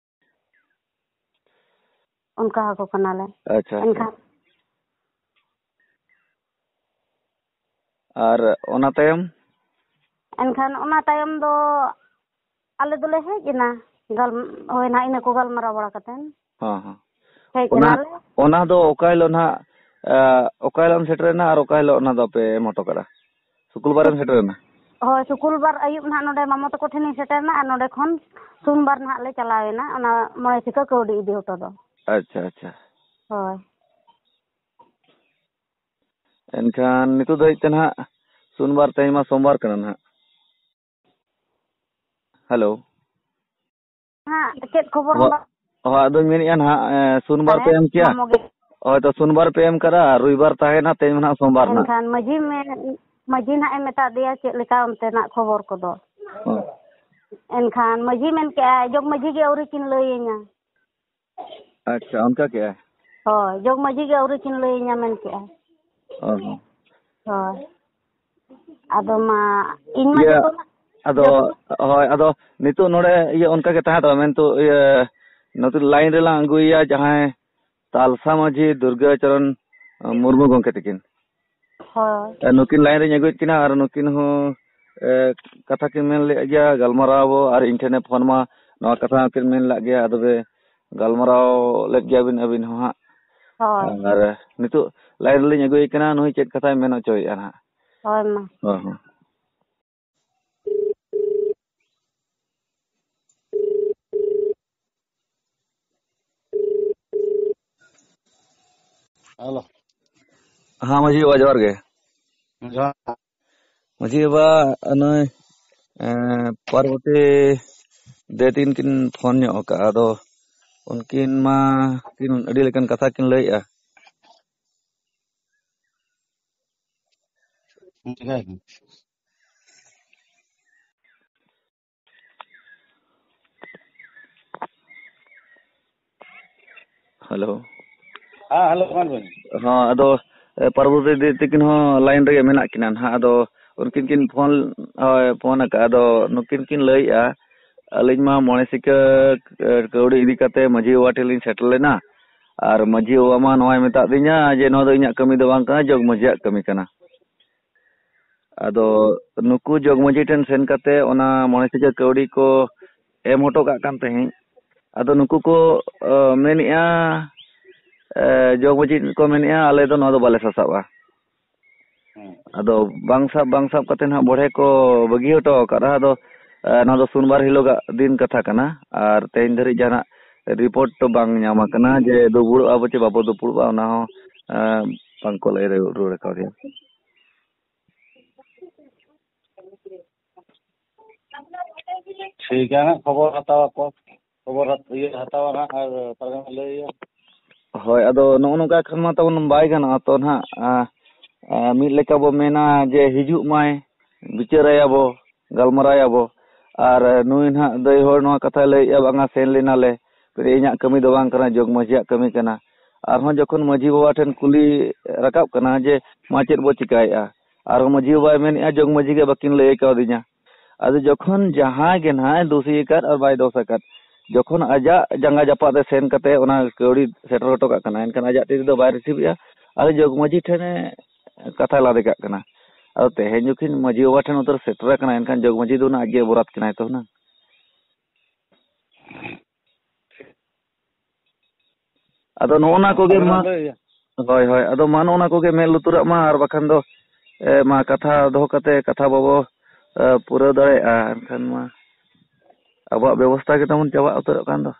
ᱚᱱᱠᱟ ᱟᱠᱚ ᱠᱟᱱᱟᱞᱮ᱾ ᱟᱪᱪᱷᱟ, ᱟᱪᱪᱷᱟ᱾ ᱮᱱᱠᱷᱟᱱ ᱟᱨ ᱚᱱᱟ ᱛᱟᱭᱚᱢ? ᱮᱱᱠᱷᱟᱱ ᱚᱱᱟ ᱛᱟᱭᱚᱢ ᱫᱚ ᱟᱞᱮ ᱫᱚᱞᱮ ᱦᱮᱡ ᱮᱱᱟ᱾ ᱜᱟᱞ-, ᱦᱳᱭ ᱱᱟᱦᱟᱜ, ᱤᱱᱟᱹ ᱠᱚ ᱜᱟᱞᱢᱟᱨᱟᱣ ᱵᱟᱲᱟ ᱠᱟᱛᱮᱱ᱾ ᱦᱚᱸ, ᱦᱚᱸ᱾ ᱦᱮᱡ ᱚᱱᱟ, ᱮᱱᱟᱞᱮ᱾ ᱚᱱᱟ ᱫᱚ ᱚᱠᱟ ᱦᱤᱞᱳᱜ ᱱᱟᱦᱟᱜ, ᱮ, ᱚᱠᱟ ᱦᱤᱞᱳᱜ ᱮᱢ ᱥᱮᱴᱮᱨᱮᱱᱟ ᱟᱨ ᱚᱠᱟ ᱦᱤᱞᱳᱜ ᱚᱱᱟ ᱫᱚᱯᱮ ᱮᱢ ᱦᱚᱴᱚ ᱠᱟᱫᱟ? ᱥᱩᱠᱩᱞ ᱵᱟᱨᱮᱢ ᱥᱮᱴᱮᱨᱮᱱᱟ? ᱦᱳᱭ, ᱥᱩᱠᱩᱞ ᱵᱟᱨ ᱟᱹᱭᱩᱵ ᱱᱟᱦᱟᱜ ᱱᱚᱰᱮ ᱢᱟᱢᱚ ᱛᱟᱠᱚ ᱴᱷᱮᱱᱤᱧ ᱥᱮᱴᱮᱨᱱᱟ ᱟᱨ ᱱᱚᱰᱮ ᱠᱷᱚᱱ ᱥᱩᱱ ᱵᱟᱨ ᱱᱟᱦᱟᱜ ᱞᱮ ᱪᱟᱞᱟᱣᱮᱱᱟ, ᱚᱱᱟ ᱢᱚᱬᱮ ᱴᱷᱤᱠᱟᱹ ᱠᱟᱹᱣᱰᱤ ᱤᱫᱤ ᱦᱚᱴᱚ ᱫᱚ᱾ ᱟᱪᱪᱷᱟ, ᱟᱪᱪᱷᱟ᱾ ᱦᱳᱭ᱾ ᱮᱱᱠᱷᱟᱱ ᱱᱤᱛᱚᱜ ᱫᱷᱟᱹᱵᱤᱡ ᱛᱮ ᱱᱟᱦᱟᱜ ᱥᱩᱱ ᱵᱟᱨ, ᱛᱮᱦᱮᱧ ᱢᱟ ᱥᱳᱢᱵᱟᱨ ᱠᱟᱱᱟ ᱱᱟᱦᱟᱜ᱾ ᱦᱮᱞᱳ᱾ ᱦᱟᱸᱜ ᱪᱮᱫ ᱠᱷᱚᱵᱚᱨ ᱦᱚᱸ ᱦᱚ-, ᱵᱟᱝ ᱦᱚ, ᱟᱫᱚᱧ ᱢᱮᱱᱮᱫᱼᱟ ᱱᱟᱦᱟᱜ, ᱮ, ᱥᱩᱱ ᱵᱟᱨ ᱯᱮ ᱛᱟᱦᱮᱸᱫ, ᱮᱢ ᱠᱮᱭᱟ? ᱢᱟᱢᱚ ᱜᱮ᱾ ᱦᱳᱭ ᱛᱚ, ᱥᱩᱱ ᱵᱟᱨ ᱯᱮ ᱮᱢ ᱠᱟᱫᱟ, ᱨᱚᱵᱤᱵᱟᱨ ᱛᱟᱦᱮᱸᱭᱮᱱᱟ, ᱛᱮᱦᱮᱧ ᱢᱟ ᱱᱟᱦᱟᱜ ᱥᱳᱢᱵᱟᱨ ᱱᱟᱦᱟᱜ᱾ ᱮᱱᱠᱷᱟᱱ ᱢᱟᱹᱡᱷᱤ ᱢᱮ-, ᱢᱟᱹᱡᱷᱤ ᱱᱟᱦᱟᱜ ᱮ ᱢᱮᱛᱟ ᱫᱮᱭᱟ ᱪᱮᱫ ᱞᱮᱠᱟ ᱚᱱᱛᱮᱱᱟᱜ ᱠᱷᱚᱵᱚᱨ ᱠᱚᱫᱚ᱾ ᱦᱚᱸ᱾ ᱮᱱᱠᱷᱟᱱ ᱢᱟᱹᱡᱷᱤ ᱢᱮᱱ ᱠᱮᱜᱼᱟᱭ, "ᱡᱚᱜᱽ ᱢᱟᱹᱡᱷᱤ ᱜᱮ ᱟᱹᱣᱨᱤ ᱠᱤᱱ ᱞᱟᱹᱭᱟᱹᱧᱟ᱾" ᱟᱪᱪᱷᱟ, ᱚᱱᱠᱟ ᱠᱮᱜᱼᱟᱭ? ᱦᱳᱭ, ᱡᱚᱜᱽ ᱢᱟᱹᱡᱷᱤ ᱜᱮ ᱟᱹᱣᱨᱤ ᱠᱤᱱ ᱞᱟᱹᱭᱟᱹᱧᱟ ᱢᱮᱱ ᱠᱮᱜᱼᱟᱭ᱾ ᱚ ᱦᱚᱸ᱾ ᱦᱳᱭ᱾ ᱟᱫᱚ ᱢᱟ, ᱤᱧ ᱢᱟ ᱤᱭᱟᱹ, ᱡᱚᱛᱚᱱᱟᱜ, ᱟᱫᱚ, ᱡᱚᱛᱚᱱᱟᱜ ᱦᱳᱭ, ᱟᱫᱚ ᱱᱤᱛᱚᱜ ᱱᱚᱰᱮ ᱤᱭᱟᱹ ᱚᱱᱠᱟ ᱜᱮ ᱛᱟᱦᱮᱸ ᱦᱟᱛᱟᱲᱚᱜ ᱢᱮ᱾ ᱱᱤᱛᱚᱜ ᱤᱭᱟᱹ, ᱱᱚᱛᱮ ᱞᱟᱭᱤᱱ ᱨᱮᱞᱟᱝ ᱟᱹᱜᱩᱭᱮᱭᱟ ᱡᱟᱦᱟᱸᱭ ᱛᱟᱞᱥᱟ ᱢᱟᱹᱡᱷᱤ ᱫᱩᱨᱜᱟᱪᱚᱨᱚᱱ ᱢᱩᱨᱢᱩ ᱜᱚᱢᱠᱮ ᱛᱟᱹᱠᱤᱱ᱾ ᱦᱳᱭ᱾ ᱟᱨ ᱱᱩᱠᱤᱱ ᱞᱟᱭᱤᱱ ᱨᱤᱧ ᱟᱹᱜᱩᱭᱮᱫ ᱠᱤᱱᱟ ᱟᱨ ᱱᱩᱠᱤᱱ ᱦᱚᱸ, ᱮ, ᱠᱟᱛᱷᱟ ᱠᱤᱱ ᱢᱮᱱ ᱞᱮᱫ ᱜᱮᱭᱟ, ᱜᱟᱞᱢᱟᱨᱟᱣ ᱟᱵᱚ, ᱟᱨ ᱤᱧ ᱴᱷᱮᱱᱮ ᱯᱷᱳᱱ ᱢᱟ, ᱱᱚᱣᱟ ᱠᱟᱛᱷᱟ ᱦᱚᱸᱠᱤᱱ ᱢᱮᱱ ᱞᱮᱫ ᱜᱮᱭᱟ᱾ ᱟᱫᱚ ᱯᱮ ᱜᱟᱞᱢᱟᱨᱟᱣ ᱞᱮᱫ ᱜᱮᱭᱟᱵᱤᱱ ᱟᱹᱵᱤᱱ ᱦᱚᱸ ᱦᱟᱸᱜ᱾ ᱦᱳᱭ᱾ ᱟᱨ ᱱᱤᱛᱚᱜ ᱞᱟᱭᱤᱱ ᱨᱮᱞᱤᱧ ᱟᱹᱜᱩᱭᱮ ᱠᱟᱱᱟ, ᱱᱩᱭ ᱪᱮᱫ ᱠᱟᱛᱷᱟᱭ ᱢᱮᱱ ᱦᱚᱪᱚᱭᱮᱫᱼᱟ ᱦᱟᱸᱜ᱾ ᱦᱳᱭ ᱢᱟ᱾ ᱦᱚᱸ, ᱦᱚᱸ᱾ ᱦᱮᱞᱳ᱾ ᱦᱮᱸ, ᱢᱟᱹᱡᱷᱤ ᱵᱟᱵᱟ, ᱡᱚᱦᱟᱨ ᱜᱮ᱾ ᱡᱚᱦᱟᱨ᱾ ᱢᱟᱹᱡᱷᱤ ᱵᱟᱵᱟ, ᱱᱩᱭ, ᱮᱸ, ᱯᱟᱨᱵᱚᱛᱤ ᱫᱮ ᱛᱤᱱ ᱠᱤᱱ ᱯᱷᱳᱱ ᱧᱚᱜ ᱟᱠᱟᱫᱼᱟ᱾ ᱟᱫᱚ ᱩᱱᱠᱤᱱ ᱢᱟ ᱠᱤᱱ ᱟᱹᱰᱤ ᱞᱮᱠᱟᱱ ᱠᱟᱛᱷᱟ ᱠᱤᱱ ᱞᱟᱹᱭᱮᱜᱼᱟ᱾ ᱦᱮᱞᱳ᱾ ᱦᱮᱸ, ᱦᱮᱞᱳ, ᱢᱟ ᱞᱟᱹᱭ ᱢᱮ᱾ ᱦᱚᱸ, ᱟᱫᱚ, ᱮ, ᱯᱟᱨᱵᱚᱛᱤ ᱫᱤ ᱛᱟᱹᱠᱤᱱ ᱦᱚᱸ ᱞᱟᱭᱤᱱ ᱨᱮᱜᱮ ᱢᱮᱱᱟᱜ ᱠᱤᱱᱟ ᱱᱟᱦᱟᱜ᱾ ᱟᱫᱚ ᱩᱱᱠᱤᱱ ᱠᱤᱱ ᱯᱷᱳᱱ, ᱦᱳᱭ, ᱯᱷᱳᱱ ᱟᱠᱟᱫᱼᱟ᱾ ᱟᱫᱚ ᱱᱩᱠᱤᱱ ᱠᱤᱱ ᱞᱟᱹᱭᱮᱜᱼᱟ, ᱟᱹᱞᱤᱧ ᱢᱟ ᱢᱚᱬᱮ ᱥᱤᱠᱟᱹ, ᱮ, ᱠᱟᱹᱣᱰᱤ ᱤᱫᱤ ᱠᱟᱛᱮ ᱢᱟᱹᱡᱷᱤ ᱵᱟᱵᱟ ᱴᱷᱮᱱ ᱞᱤᱧ ᱥᱮᱴᱮᱨ ᱞᱮᱱᱟ, ᱟᱨ ᱢᱟᱹᱡᱷᱤ ᱵᱟᱵᱟ ᱢᱟ ᱱᱚᱣᱟᱭ ᱢᱮᱛᱟᱫ ᱞᱤᱧᱟ ᱡᱮ ᱱᱚᱣᱟ ᱫᱚ ᱤᱧᱟᱹᱜ ᱠᱟᱹᱢᱤ ᱫᱚ ᱵᱟᱝ ᱠᱟᱱᱟ, ᱡᱚᱜᱽ ᱢᱟᱹᱡᱷᱤᱭᱟᱜ ᱠᱟᱹᱢᱤ ᱠᱟᱱᱟ᱾ ᱟᱫᱚ ᱱᱩᱠᱩ ᱡᱚᱜᱽ ᱢᱟᱹᱡᱷᱤ ᱴᱷᱮᱱ ᱥᱮᱱ ᱠᱟᱛᱮ ᱚᱱᱟ ᱢᱚᱬᱮ ᱥᱤᱠᱟᱹ ᱠᱟᱹᱣᱰᱤ ᱠᱚ ᱮᱢ ᱦᱚᱴᱚ ᱠᱟᱜ ᱠᱟᱱ ᱛᱟᱦᱮᱸᱫ᱾ ᱟᱫᱚ ᱱᱩᱠᱩ ᱠᱚ, ᱮ, ᱢᱮᱱᱮᱜᱼᱟ, ᱮ, ᱡᱚᱜᱽ ᱢᱟᱹᱡᱷᱤ ᱠᱚ ᱢᱮᱱᱮᱜᱼᱟ, "ᱟᱞᱮ ᱫᱚ ᱱᱚᱣᱟ ᱫᱚ ᱵᱟᱞᱮ ᱥᱟᱥᱟᱵᱼᱟ᱾" ᱦᱮᱸ᱾ ᱟᱫᱚ ᱵᱟᱝ ᱥᱟᱵ, ᱵᱟᱝ ᱥᱟᱵ ᱠᱟᱛᱮ ᱱᱟᱦᱟᱜ ᱵᱚᱲᱦᱮ ᱠᱚ ᱵᱟᱹᱜᱤ ᱦᱚᱴᱚ ᱟᱠᱟᱫᱼᱟ᱾ ᱟᱫᱚ, ᱮ, ᱱᱚᱣᱟ ᱫᱚ ᱥᱳᱢᱵᱟᱨ ᱦᱤᱞᱳᱜᱟᱜ ᱫᱤᱱ ᱠᱟᱛᱷᱟ ᱠᱟᱱᱟ, ᱟᱨ ᱛᱮᱦᱮᱧ ᱫᱷᱟᱹᱨᱤᱡ ᱡᱟᱦᱟᱱᱟᱜ ᱨᱤᱯᱳᱨᱴ ᱫᱚ ᱵᱟᱝ ᱧᱟᱢ ᱟᱠᱟᱱᱟ ᱡᱮ ᱫᱩᱯᱲᱩᱵᱼᱟ ᱵᱚ ᱪᱮ ᱵᱟᱵᱚ ᱫᱩᱯᱲᱩᱵᱼᱟ, ᱚᱱᱟ ᱦᱚᱸ, ᱮ, ᱵᱟᱝ ᱠᱚ ᱞᱟᱹᱭ ᱨᱩᱣᱟᱹᱲ ᱠᱟᱣᱫᱮᱭᱟ᱾ ᱴᱷᱤᱠ ᱜᱮᱭᱟ, ᱦᱟᱸᱜ ᱠᱷᱚᱵᱚᱨ ᱦᱟᱛᱟᱣ ᱟᱠᱚ, ᱠᱷᱚᱵᱚᱨ ᱦᱟᱛ-, ᱤᱭᱟᱹ ᱦᱟᱛᱟᱣᱟ ᱦᱟᱸᱜ ᱟᱨ ᱯᱟᱨᱜᱟᱱᱟ ᱞᱟᱹᱭᱟ᱾ ᱦᱳᱭ, ᱟᱫᱚ ᱱᱚᱜᱼᱚ ᱱᱚᱝᱠᱟ ᱠᱷᱟᱱ ᱢᱟ ᱛᱟᱵᱚᱱ ᱵᱟᱭ ᱜᱟᱱᱚᱜᱼᱟ ᱛᱚ ᱱᱟᱦᱟᱜ, ᱟ, ᱟ, ᱢᱤᱫ ᱞᱮᱠᱟ ᱵᱚ ᱢᱮᱱᱟ ᱡᱮ ᱦᱤᱡᱩᱜ ᱢᱟᱭ, ᱵᱤᱪᱟᱹᱨᱟᱭᱟᱵᱚ, ᱜᱟᱞᱢᱟᱨᱟᱣᱟᱵᱚ, ᱟᱨ ᱱᱩᱭ ᱱᱟᱦᱟᱜ ᱫᱟᱹᱭ ᱦᱚᱲ ᱱᱚᱣᱟ ᱠᱟᱛᱷᱟᱭ ᱞᱟᱹᱭᱮᱫᱼᱟ, "ᱵᱟᱝᱟ, ᱥᱮᱱ ᱞᱮᱱᱟᱞᱮ, ᱤᱧᱟᱹᱜ ᱠᱟᱹᱢᱤ ᱫᱚ ᱵᱟᱝ ᱠᱟᱱᱟ, ᱡᱚᱜᱽ ᱢᱟᱹᱡᱷᱤᱭᱟᱜ ᱠᱟᱹᱢᱤ ᱠᱟᱱᱟ᱾" ᱟᱨᱦᱚᱸ ᱡᱚᱠᱷᱚᱱ ᱢᱟᱹᱡᱷᱤ ᱵᱟᱵᱟ ᱴᱷᱮᱱ ᱠᱩᱞᱤ ᱨᱟᱠᱟᱵ ᱠᱟᱱᱟ ᱡᱮ, "ᱢᱟ ᱪᱮᱫ ᱵᱚ ᱪᱤᱠᱟᱭᱮᱫᱼᱟ?" ᱟᱨᱦᱚᱸ ᱢᱟᱹᱡᱷᱤ ᱵᱟᱵᱟᱭ ᱢᱮᱱᱮᱫᱼᱟ, "ᱡᱚᱜᱽ ᱢᱟᱹᱡᱷᱤ ᱜᱮ ᱵᱟᱹᱠᱤᱱ ᱞᱟᱹᱭ ᱠᱟᱣᱫᱤᱧᱟ᱾" ᱟᱫᱚ ᱡᱚᱠᱷᱚᱱ ᱡᱟᱦᱟᱸᱭ ᱜᱮ ᱱᱟᱦᱟᱜ ᱮ ᱫᱳᱥᱤ ᱟᱠᱟᱫ ᱟᱨ ᱵᱟᱭ ᱫᱳᱥ ᱟᱠᱟᱫ, ᱡᱚᱠᱷᱚᱱ ᱟᱡᱟᱜ ᱡᱟᱸᱜᱟ ᱡᱟᱯᱟᱜ ᱨᱮ ᱥᱮᱱ ᱠᱟᱛᱮ ᱚᱱᱟ ᱠᱟᱹᱣᱰᱤ ᱥᱮᱴᱮᱨ ᱦᱚᱴᱚ ᱠᱟᱜ ᱠᱟᱱᱟ, ᱮᱱᱠᱷᱟᱱ ᱟᱡᱟᱜ ᱛᱤ ᱛᱮᱫᱚ ᱵᱟᱭ ᱨᱤᱥᱤᱵᱷ ᱮᱫᱼᱟ, ᱟᱫᱚ ᱡᱚᱜᱽ ᱢᱟᱹᱡᱷᱤ ᱴᱷᱮᱱᱮ ᱠᱟᱛᱷᱟᱭ ᱞᱟᱫᱮ ᱠᱟᱜ ᱠᱟᱱᱟ᱾ ᱟᱫᱚ ᱛᱮᱦᱮᱧ ᱡᱚᱠᱷᱚᱱ ᱢᱟᱹᱡᱷᱤ ᱵᱟᱵᱟ ᱴᱷᱮᱱ ᱩᱛᱟᱹᱨ ᱥᱮᱴᱮᱨ ᱟᱠᱟᱱᱟ, ᱮᱱᱠᱷᱟᱱ ᱡᱚᱜᱽ ᱢᱟᱹᱡᱷᱤ ᱫᱚ ᱚᱱᱟ ᱟᱡ ᱜᱮ ᱚᱯᱚᱨᱟᱫᱷ ᱠᱟᱱᱟᱭ ᱛᱚ ᱦᱩᱱᱟᱹᱝ᱾ ᱟᱫᱚ ᱱᱚᱜᱼᱚ ᱱᱟ ᱠᱚᱜᱮ ᱢᱟ᱾ ᱦᱳᱭ, ᱦᱳᱭ᱾ ᱟᱫᱚ ᱢᱟ ᱱᱚᱜᱼᱚ ᱱᱟ ᱠᱚᱜᱮ ᱢᱮᱫ ᱞᱩᱛᱩᱨᱟᱜ ᱢᱟ, ᱟᱨ ᱵᱟᱠᱷᱟᱱ ᱫᱚ, ᱮ, ᱢᱟ ᱠᱟᱛᱷᱟ ᱫᱚᱦᱚ ᱠᱟᱛᱮ ᱠᱟᱛᱷᱟ ᱵᱟᱵᱚ, ᱮ, ᱯᱩᱨᱟᱹᱣ ᱫᱟᱲᱮᱭᱟᱜᱼᱟ, ᱮᱱᱠᱷᱟᱱ ᱢᱟ ᱟᱵᱚᱣᱟᱜ ᱵᱮᱵᱚᱥᱛᱷᱟ ᱜᱮ ᱛᱟᱵᱚᱱ ᱪᱟᱵᱟ ᱩᱛᱟᱹᱨᱚᱜ ᱠᱟᱱ ᱫᱚ᱾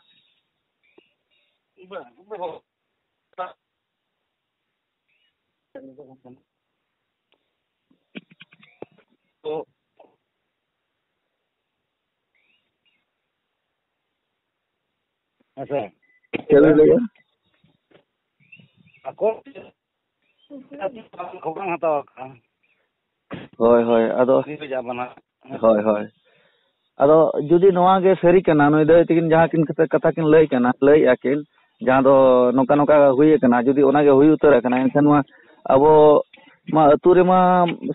ᱦᱮᱸ ᱥᱮ? ᱪᱮᱫ ᱵᱤᱱ ᱞᱟᱹᱭᱮᱜᱼᱟ? ᱟᱠᱚ ᱠᱷᱚᱵᱚᱨ ᱦᱟᱛᱟᱣ ᱟᱠᱟᱫᱼᱟ᱾ ᱦᱳᱭ, ᱦᱳᱭ, ᱟᱫᱚ ᱱᱤᱭᱩᱡᱽ ᱟᱵᱚᱱᱟ᱾ ᱦᱳᱭ, ᱦᱳᱭ᱾ ᱟᱫᱚ ᱡᱩᱫᱤ ᱱᱚᱣᱟ ᱜᱮ ᱥᱟᱹᱨᱤ ᱠᱟᱱᱟ, ᱱᱩᱭ ᱫᱟᱹᱭ ᱛᱟᱹᱠᱤᱱ ᱡᱟᱦᱟᱸ ᱠᱤᱱ ᱠᱟᱛᱷᱟ, ᱠᱟᱛᱷᱟ ᱠᱤᱱ ᱞᱟᱹᱭ ᱠᱟᱱᱟ, ᱞᱟᱹᱭᱮᱜᱼᱟ ᱠᱤᱱ, ᱡᱟᱦᱟᱸ ᱫᱚ ᱱᱚᱝᱠᱟ, ᱱᱚᱝᱠᱟ ᱦᱩᱭ ᱟᱠᱟᱱᱟ, ᱡᱩᱫᱤ ᱚᱱᱟ ᱜᱮ ᱦᱩᱭ ᱩᱛᱟᱹᱨ ᱟᱠᱟᱱᱟ, ᱮᱱᱠᱷᱟᱱ ᱢᱟ ᱟᱵᱚ ᱢᱟ ᱟᱹᱛᱩ ᱨᱮᱢᱟ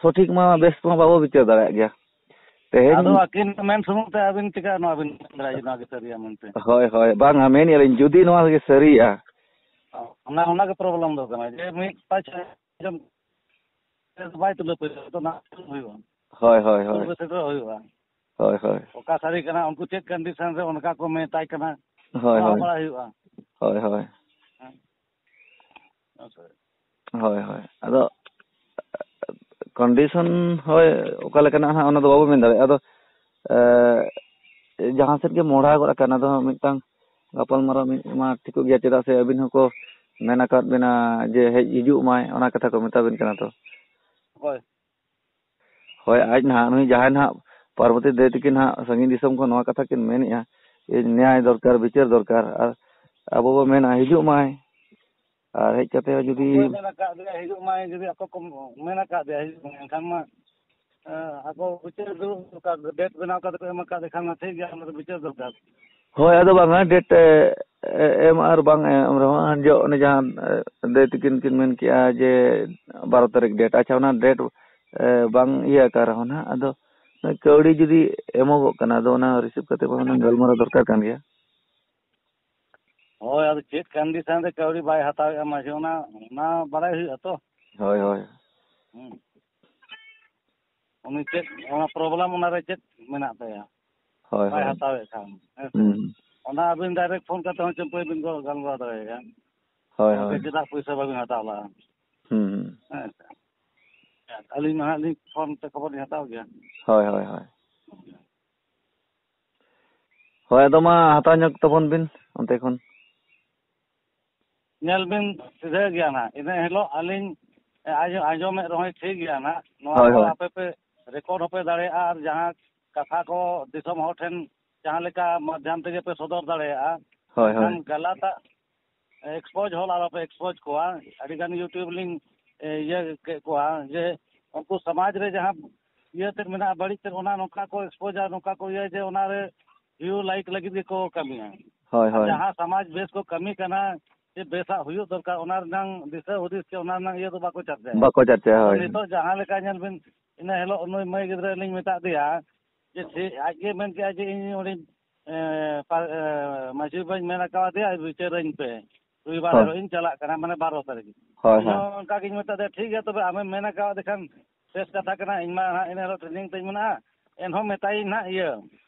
ᱥᱚᱴᱷᱤᱠ ᱢᱟ ᱵᱮᱥ ᱢᱟ ᱵᱟᱵᱚ ᱵᱤᱪᱟᱹᱨ ᱫᱟᱲᱮᱭᱟᱜ ᱜᱮᱭᱟ᱾ ᱛᱮᱦᱮᱧ ᱟᱫᱚ ᱟᱹᱠᱤᱱ ᱢᱮᱱ ᱥᱩᱢᱩᱝ ᱛᱮ ᱟᱹᱵᱤᱱ ᱪᱤᱠᱟ ᱱᱚᱣᱟ ᱵᱤᱱ ᱢᱮᱱ ᱫᱟᱲᱮᱭᱟᱜᱼᱟ ᱡᱮ ᱱᱚᱣᱟ ᱜᱮ ᱥᱟᱹᱨᱤᱭᱟ ᱢᱮᱱᱛᱮ? ᱦᱳᱭ, ᱦᱳᱭ, ᱵᱟᱝᱟ, ᱢᱮᱱᱮᱜᱼᱟ ᱞᱤᱧ, ᱡᱩᱫᱤ ᱱᱚᱣᱟ ᱜᱮ ᱥᱟᱹᱨᱤᱭᱟ᱾ ᱚᱱᱟ, ᱚᱱᱟ ᱜᱮ problem ᱫᱚ ᱠᱟᱱᱟ ᱡᱮ ᱢᱤᱫ ᱯᱟᱸᱪ ᱡᱚᱱ ᱵᱟᱭ ᱛᱩᱞᱟᱹᱣ ᱯᱟᱹᱭᱞᱟᱹ ᱫᱚ ᱱᱟᱜ ᱦᱩᱭᱩᱜᱼᱟ᱾ ᱦᱳᱭ, ᱦᱳᱭ, ᱦᱳᱭ᱾ ᱯᱩᱨᱵᱚ ᱥᱮᱴᱮᱨᱚᱜ ᱦᱩᱭᱩᱜᱼᱟ᱾ ᱦᱳᱭ, ᱦᱳᱭ᱾ ᱚᱠᱟ ᱥᱟᱹᱨᱤ ᱠᱟᱱᱟ, ᱩᱱᱠᱩ ᱪᱮᱫ condition ᱨᱮ ᱚᱱᱠᱟ ᱠᱚ ᱢᱮᱛᱟᱭ ᱠᱟᱱᱟ, ᱦᱳᱭ, ᱱᱚᱣᱟ ᱦᱚᱸ ᱦᱳᱭ᱾ ᱵᱟᱲᱟᱭ ᱦᱩᱭᱩᱜᱼᱟ᱾ ᱦᱳᱭ, ᱦᱳᱭ᱾ ᱦᱮᱸ᱾ ᱦᱮᱸ ᱥᱮ? ᱦᱳᱭ, ᱦᱳᱭ᱾ ᱟᱫᱚ condition, ᱦᱳᱭ, ᱚᱠᱟ ᱞᱮᱠᱟᱱᱟᱜ ᱦᱟᱸᱜ, ᱚᱱᱟ ᱫᱚ ᱵᱟᱵᱚ ᱢᱮᱱ ᱫᱟᱲᱮᱭᱟᱜᱼᱟ᱾ ᱟᱫᱚ, ᱮ, ᱡᱟᱦᱟᱸ ᱥᱮᱫ ᱜᱮ ᱢᱚᱦᱰᱟ ᱜᱚᱫ ᱟᱠᱟᱱ, ᱟᱫᱚ ᱦᱟᱸᱜ ᱢᱤᱫᱴᱟᱝ ᱜᱟᱯᱟᱞᱢᱟᱨᱟᱣ ᱢᱤᱫ ᱢᱟ ᱴᱷᱤᱠᱚᱜ ᱜᱮᱭᱟ, ᱪᱮᱫᱟᱜ ᱥᱮ ᱟᱹᱵᱤᱱ ᱦᱚᱸᱠᱚ ᱢᱮᱱ ᱟᱠᱟᱫ ᱵᱤᱱᱟ ᱡᱮ ᱦᱮᱡ ᱦᱤᱡᱩᱜ ᱢᱟᱭ, ᱚᱱᱟ ᱠᱟᱛᱷᱟ ᱠᱚ ᱢᱮᱛᱟ ᱵᱤᱱ ᱠᱟᱱᱟ ᱛᱚ᱾ ᱦᱳᱭ᱾ ᱦᱳᱭ, ᱟᱡ ᱱᱟᱦᱟᱜ ᱱᱩᱭ ᱡᱟᱦᱟᱸᱭ ᱱᱟᱦᱟᱜ ᱯᱟᱨᱵᱚᱛᱤ ᱫᱟᱹᱭ ᱛᱟᱹᱠᱤᱱ ᱱᱟᱦᱟᱜ ᱥᱟᱺᱜᱤᱧ ᱫᱤᱥᱚᱢ ᱠᱷᱚᱱ ᱱᱚᱣᱟ ᱠᱟᱛᱷᱟ ᱠᱤᱱ ᱢᱮᱱᱮᱜᱼᱟ, ᱡᱮ ᱱᱮᱭᱟᱭ ᱫᱚᱨᱠᱟᱨ, ᱵᱤᱪᱟᱹᱨ ᱫᱚᱨᱠᱟᱨ, ᱟᱨ ᱟᱵᱚ ᱵᱚ ᱢᱮᱱᱟ ᱦᱤᱡᱩᱜ ᱢᱟᱭ, ᱟᱨ ᱦᱮᱡ ᱠᱟᱛᱮ ᱦᱚᱸ ᱡᱩᱫᱤ ᱚᱠᱚᱭ ᱢᱮᱱ ᱟᱠᱟᱫ ᱫᱮᱭᱟ ᱦᱤᱡᱩᱜ ᱢᱟᱭ, ᱡᱩᱫᱤ ᱟᱠᱚ ᱠᱚ ᱢᱮᱱ ᱟᱠᱟᱫ ᱫᱮᱭᱟ ᱦᱤᱡᱩᱜ ᱢᱟᱭ, ᱮᱱᱠᱷᱟᱱ ᱢᱟ, ᱮᱸ, ᱟᱠᱚ ᱵᱤᱪᱟᱹᱨ ᱫᱩᱲᱩᱵ ᱫᱚᱨᱠᱟᱨ, date ᱵᱮᱱᱟᱣ ᱠᱟᱛᱮ ᱠᱚ ᱮᱢ ᱟᱠᱟᱫ ᱫᱮ ᱠᱷᱟᱱ ᱢᱟ ᱴᱷᱤᱠ ᱜᱮᱭᱟ, ᱚᱱᱟ ᱫᱚ ᱵᱤᱪᱟᱹᱨ ᱫᱚᱨᱠᱟᱨ᱾ ᱦᱳᱭ, ᱟᱫᱚ ᱵᱟᱝᱟ, date, ᱮ, ᱮ, ᱮᱢ ᱟᱨ ᱵᱟᱝ ᱮᱢ ᱨᱮᱦᱚᱸ, ᱟᱨ ᱡᱚ ᱚᱱᱮ ᱡᱟᱦᱟᱸ, ᱮ, ᱫᱟᱹᱭ ᱛᱟᱹᱠᱤᱱ ᱠᱤᱱ ᱢᱮᱱ ᱠᱮᱜᱼᱟ ᱡᱮ ᱵᱟᱨᱚ ᱛᱟᱹᱨᱤᱠᱷ date, ᱟᱪᱪᱷᱟ, ᱚᱱᱟ date, ᱮ, ᱵᱟᱝ ᱤᱭᱟᱹ ᱟᱠᱟᱱ ᱨᱮᱦᱚᱸ ᱱᱟᱦᱟᱜ, ᱟᱫᱚ ᱠᱟᱹᱣᱰᱤ ᱡᱩᱫᱤ ᱮᱢᱚᱜᱚᱜ ᱠᱟᱱᱟ, ᱟᱫᱚ ᱚᱱᱟ receive ᱠᱟᱛᱮ ᱢᱟ ᱦᱩᱱᱟᱹᱝ ᱜᱟᱞᱢᱟᱨᱟᱣ ᱫᱚᱨᱠᱟᱨ ᱠᱟᱱ ᱜᱮᱭᱟ᱾ ᱦᱳᱭ, ᱟᱫᱚ ᱪᱮᱫ condition ᱨᱮ ᱠᱟᱹᱣᱰᱤ ᱵᱟᱭ ᱦᱟᱛᱟᱣᱮᱫᱼᱟ ᱢᱟᱹᱡᱷᱤ, ᱚᱱᱟ, ᱚᱱᱟ ᱵᱟᱲᱟᱭ ᱦᱩᱭᱩᱜᱼᱟ ᱛᱚ᱾ ᱦᱳᱭ, ᱦᱳᱭ᱾ ᱦᱩᱸ᱾ ᱩᱱᱤ ᱪᱮᱫ, ᱚᱱᱟ problem ᱚᱱᱟᱨᱮ ᱪᱮᱫ ᱢᱮᱱᱟᱜ ᱛᱟᱭᱟ? ᱦᱳᱭ, ᱵᱟᱭ ᱦᱳᱭ᱾ ᱦᱟᱛᱟᱣᱮᱫ ᱠᱷᱟᱱ, ᱦᱮᱸ ᱥᱮ? ᱦᱩᱸ᱾ ᱚᱱᱟ ᱟᱹᱵᱤᱱ direct phone ᱠᱟᱛᱮ ᱦᱚᱸ ᱪᱟᱹᱢᱯᱟᱹᱭ ᱵᱤᱱ ᱜᱚ-, ᱜᱟᱞᱢᱟᱨᱟᱣ ᱫᱟᱲᱮᱭᱟᱭᱟ᱾ ᱦᱳᱭ, ᱜᱚᱢᱠᱮ, ᱦᱳᱭ᱾ ᱪᱮᱫᱟᱜ ᱯᱚᱭᱥᱟ ᱵᱟᱵᱤᱱ ᱦᱟᱛᱟᱣ ᱞᱟᱜᱼᱟ? ᱦᱩᱸ, ᱦᱩᱸ᱾ ᱦᱮᱸ ᱥᱮ? ᱟᱹᱞᱤᱧ ᱢᱟ ᱦᱟᱸᱜ ᱞᱤᱧ phone ᱛᱮ ᱠᱷᱚᱵᱚᱨ ᱞᱤᱧ ᱦᱟᱛᱟᱣ ᱜᱮᱭᱟ᱾ ᱦᱳᱭ, ᱦᱳᱭ, ᱦᱳᱭ᱾ ᱦᱳᱭ, ᱟᱫᱚ ᱢᱟ ᱦᱟᱛᱟᱣ ᱧᱚᱜ ᱛᱟᱵᱚᱱ ᱵᱤᱱ ᱚᱱᱛᱮ ᱠᱷᱚᱱ᱾ ᱧᱮᱞ ᱵᱤᱱ ᱥᱤᱫᱷᱟᱹ ᱜᱮᱭᱟ ᱱᱟᱦᱟᱜ, ᱤᱱᱟᱹ ᱦᱤᱞᱳᱜ ᱟᱹᱞᱤᱧ ᱟᱸᱡᱚ-, ᱟᱸᱡᱚᱢᱮᱫ ᱨᱮᱦᱚᱸᱭ ᱴᱷᱤᱠ ᱜᱮᱭᱟ ᱱᱟᱦᱟᱜ, ᱱᱚᱣᱟ ᱦᱳᱭ, ᱠᱚ ᱦᱳᱭ᱾ ᱟᱯᱮ ᱯᱮ record ᱦᱚᱸᱯᱮ ᱫᱟᱲᱮᱭᱟᱜᱼᱟ, ᱟᱨ ᱡᱟᱦᱟᱸ ᱠᱟᱛᱷᱟ ᱠᱚ ᱫᱤᱥᱚᱢ ᱦᱚᱲ ᱴᱷᱮᱱ ᱡᱟᱦᱟᱸ ᱞᱮᱠᱟ ᱢᱟᱫᱽᱫᱷᱚᱢ ᱛᱮᱜᱮ ᱯᱮ ᱥᱚᱫᱚᱨ ᱫᱟᱲᱮᱭᱟᱜᱼᱟ, ᱦᱳᱭ, ᱦᱳᱭ᱾ ᱢᱮᱱᱠᱷᱟᱱ ᱜᱟᱞᱟᱛᱟᱜ expose ᱦᱚᱲ ᱟᱞᱚᱯᱮ expose ᱠᱚᱣᱟ᱾ ᱟᱹᱰᱤ ᱜᱟᱱ YouTube ᱞᱤᱧ, ᱮ, ᱤᱭᱟᱹ ᱠᱮᱫ ᱠᱚᱣᱟ ᱡᱮ ᱩᱱᱠᱩ ᱥᱚᱢᱟᱡᱽ ᱨᱮ ᱡᱟᱦᱟᱸ ᱤᱭᱟᱹ ᱛᱮᱫ ᱢᱮᱱᱟᱜᱼᱟ, ᱵᱟᱹᱲᱤᱡ ᱛᱮᱫ, ᱚᱱᱟ ᱱᱚᱝᱠᱟ ᱠᱚ expose ᱟ, ᱱᱚᱝᱠᱟ ᱠᱚ ᱤᱭᱟᱹ ᱡᱮ ᱚᱱᱟ ᱨᱮ view like ᱞᱟᱹᱜᱤᱫ ᱜᱮᱠᱚ ᱠᱟᱹᱢᱤᱭᱟ᱾ ᱦᱳᱭ, ᱦᱳᱭ᱾ ᱡᱟᱦᱟᱸ ᱥᱚᱢᱟᱡᱽ ᱵᱮᱥ ᱠᱚ ᱠᱟᱹᱢᱤ ᱠᱟᱱᱟ, ᱪᱮᱫ ᱵᱮᱥᱟᱜ ᱦᱩᱭᱩᱜ ᱫᱚᱨᱠᱟᱨ, ᱚᱱᱟ ᱨᱮᱱᱟᱝ ᱫᱤᱥᱟᱹ ᱦᱩᱫᱤᱥ ᱪᱮ ᱚᱱᱟ ᱨᱮᱱᱟᱝ ᱤᱭᱟᱹ ᱫᱚ ᱵᱟᱠᱚ ᱪᱟᱨᱪᱟᱭᱟ᱾ ᱵᱟᱠᱚ ᱪᱟᱨᱪᱟᱭᱟ, ᱟᱫᱚ ᱦᱳᱭ᱾ ᱱᱤᱛᱚᱜ ᱡᱟᱦᱟᱸ ᱞᱮᱠᱟ ᱧᱮᱞ ᱵᱤᱱ, ᱤᱱᱟᱹ ᱦᱤᱞᱳᱜ ᱱᱩᱭ ᱢᱟᱹᱭ ᱜᱤᱫᱽᱨᱟᱹ ᱞᱤᱧ ᱢᱮᱛᱟᱫ ᱫᱮᱭᱟ ᱡᱮ ᱴᱷᱤᱠ, ᱟᱡ ᱜᱮ ᱢᱮᱱ ᱠᱮᱜᱼᱟ ᱡᱮ ᱤᱧ ᱚᱸᱰᱮ, ᱮ, ᱯᱟ-, ᱮ, ᱢᱟᱹᱡᱷᱤ ᱵᱟᱵᱟᱧ ᱢᱮᱱ ᱟᱠᱟᱫᱮᱭᱟ, ᱵᱤᱪᱟᱹᱨᱟᱹᱧ ᱯᱮ, ᱨᱚᱵᱤᱵᱟᱨ ᱦᱳᱭ᱾ ᱦᱤᱞᱳᱜ ᱤᱧ ᱪᱟᱞᱟᱜ ᱠᱟᱱᱟ, ᱢᱟᱱᱮ ᱵᱟᱨᱚ ᱛᱟᱹᱨᱤᱠᱷ᱾ ᱦᱳᱭ, ᱤᱧ ᱦᱳᱭ᱾ ᱦᱚᱸ ᱚᱱᱠᱟ ᱜᱤᱧ ᱢᱮᱛᱟᱫ ᱫᱮᱭᱟ, ᱴᱷᱤᱠ ᱜᱮᱭᱟ ᱛᱚᱵᱮ, ᱟᱢᱮᱢ ᱢᱮᱱ ᱟᱠᱟᱫ ᱠᱷᱟᱱ ᱵᱮᱥ ᱠᱟᱛᱷᱟ ᱠᱟᱱᱟ, ᱤᱧ ᱢᱟ ᱦᱟᱸᱜ ᱤᱱᱟᱹ ᱦᱤᱞᱳᱜ training ᱛᱤᱧ ᱢᱮᱱᱟᱜᱼᱟ, ᱮᱱᱦᱚᱸ ᱢᱮᱛᱟᱭᱤᱧ ᱦᱟᱸᱜ ᱤᱭᱟᱹ,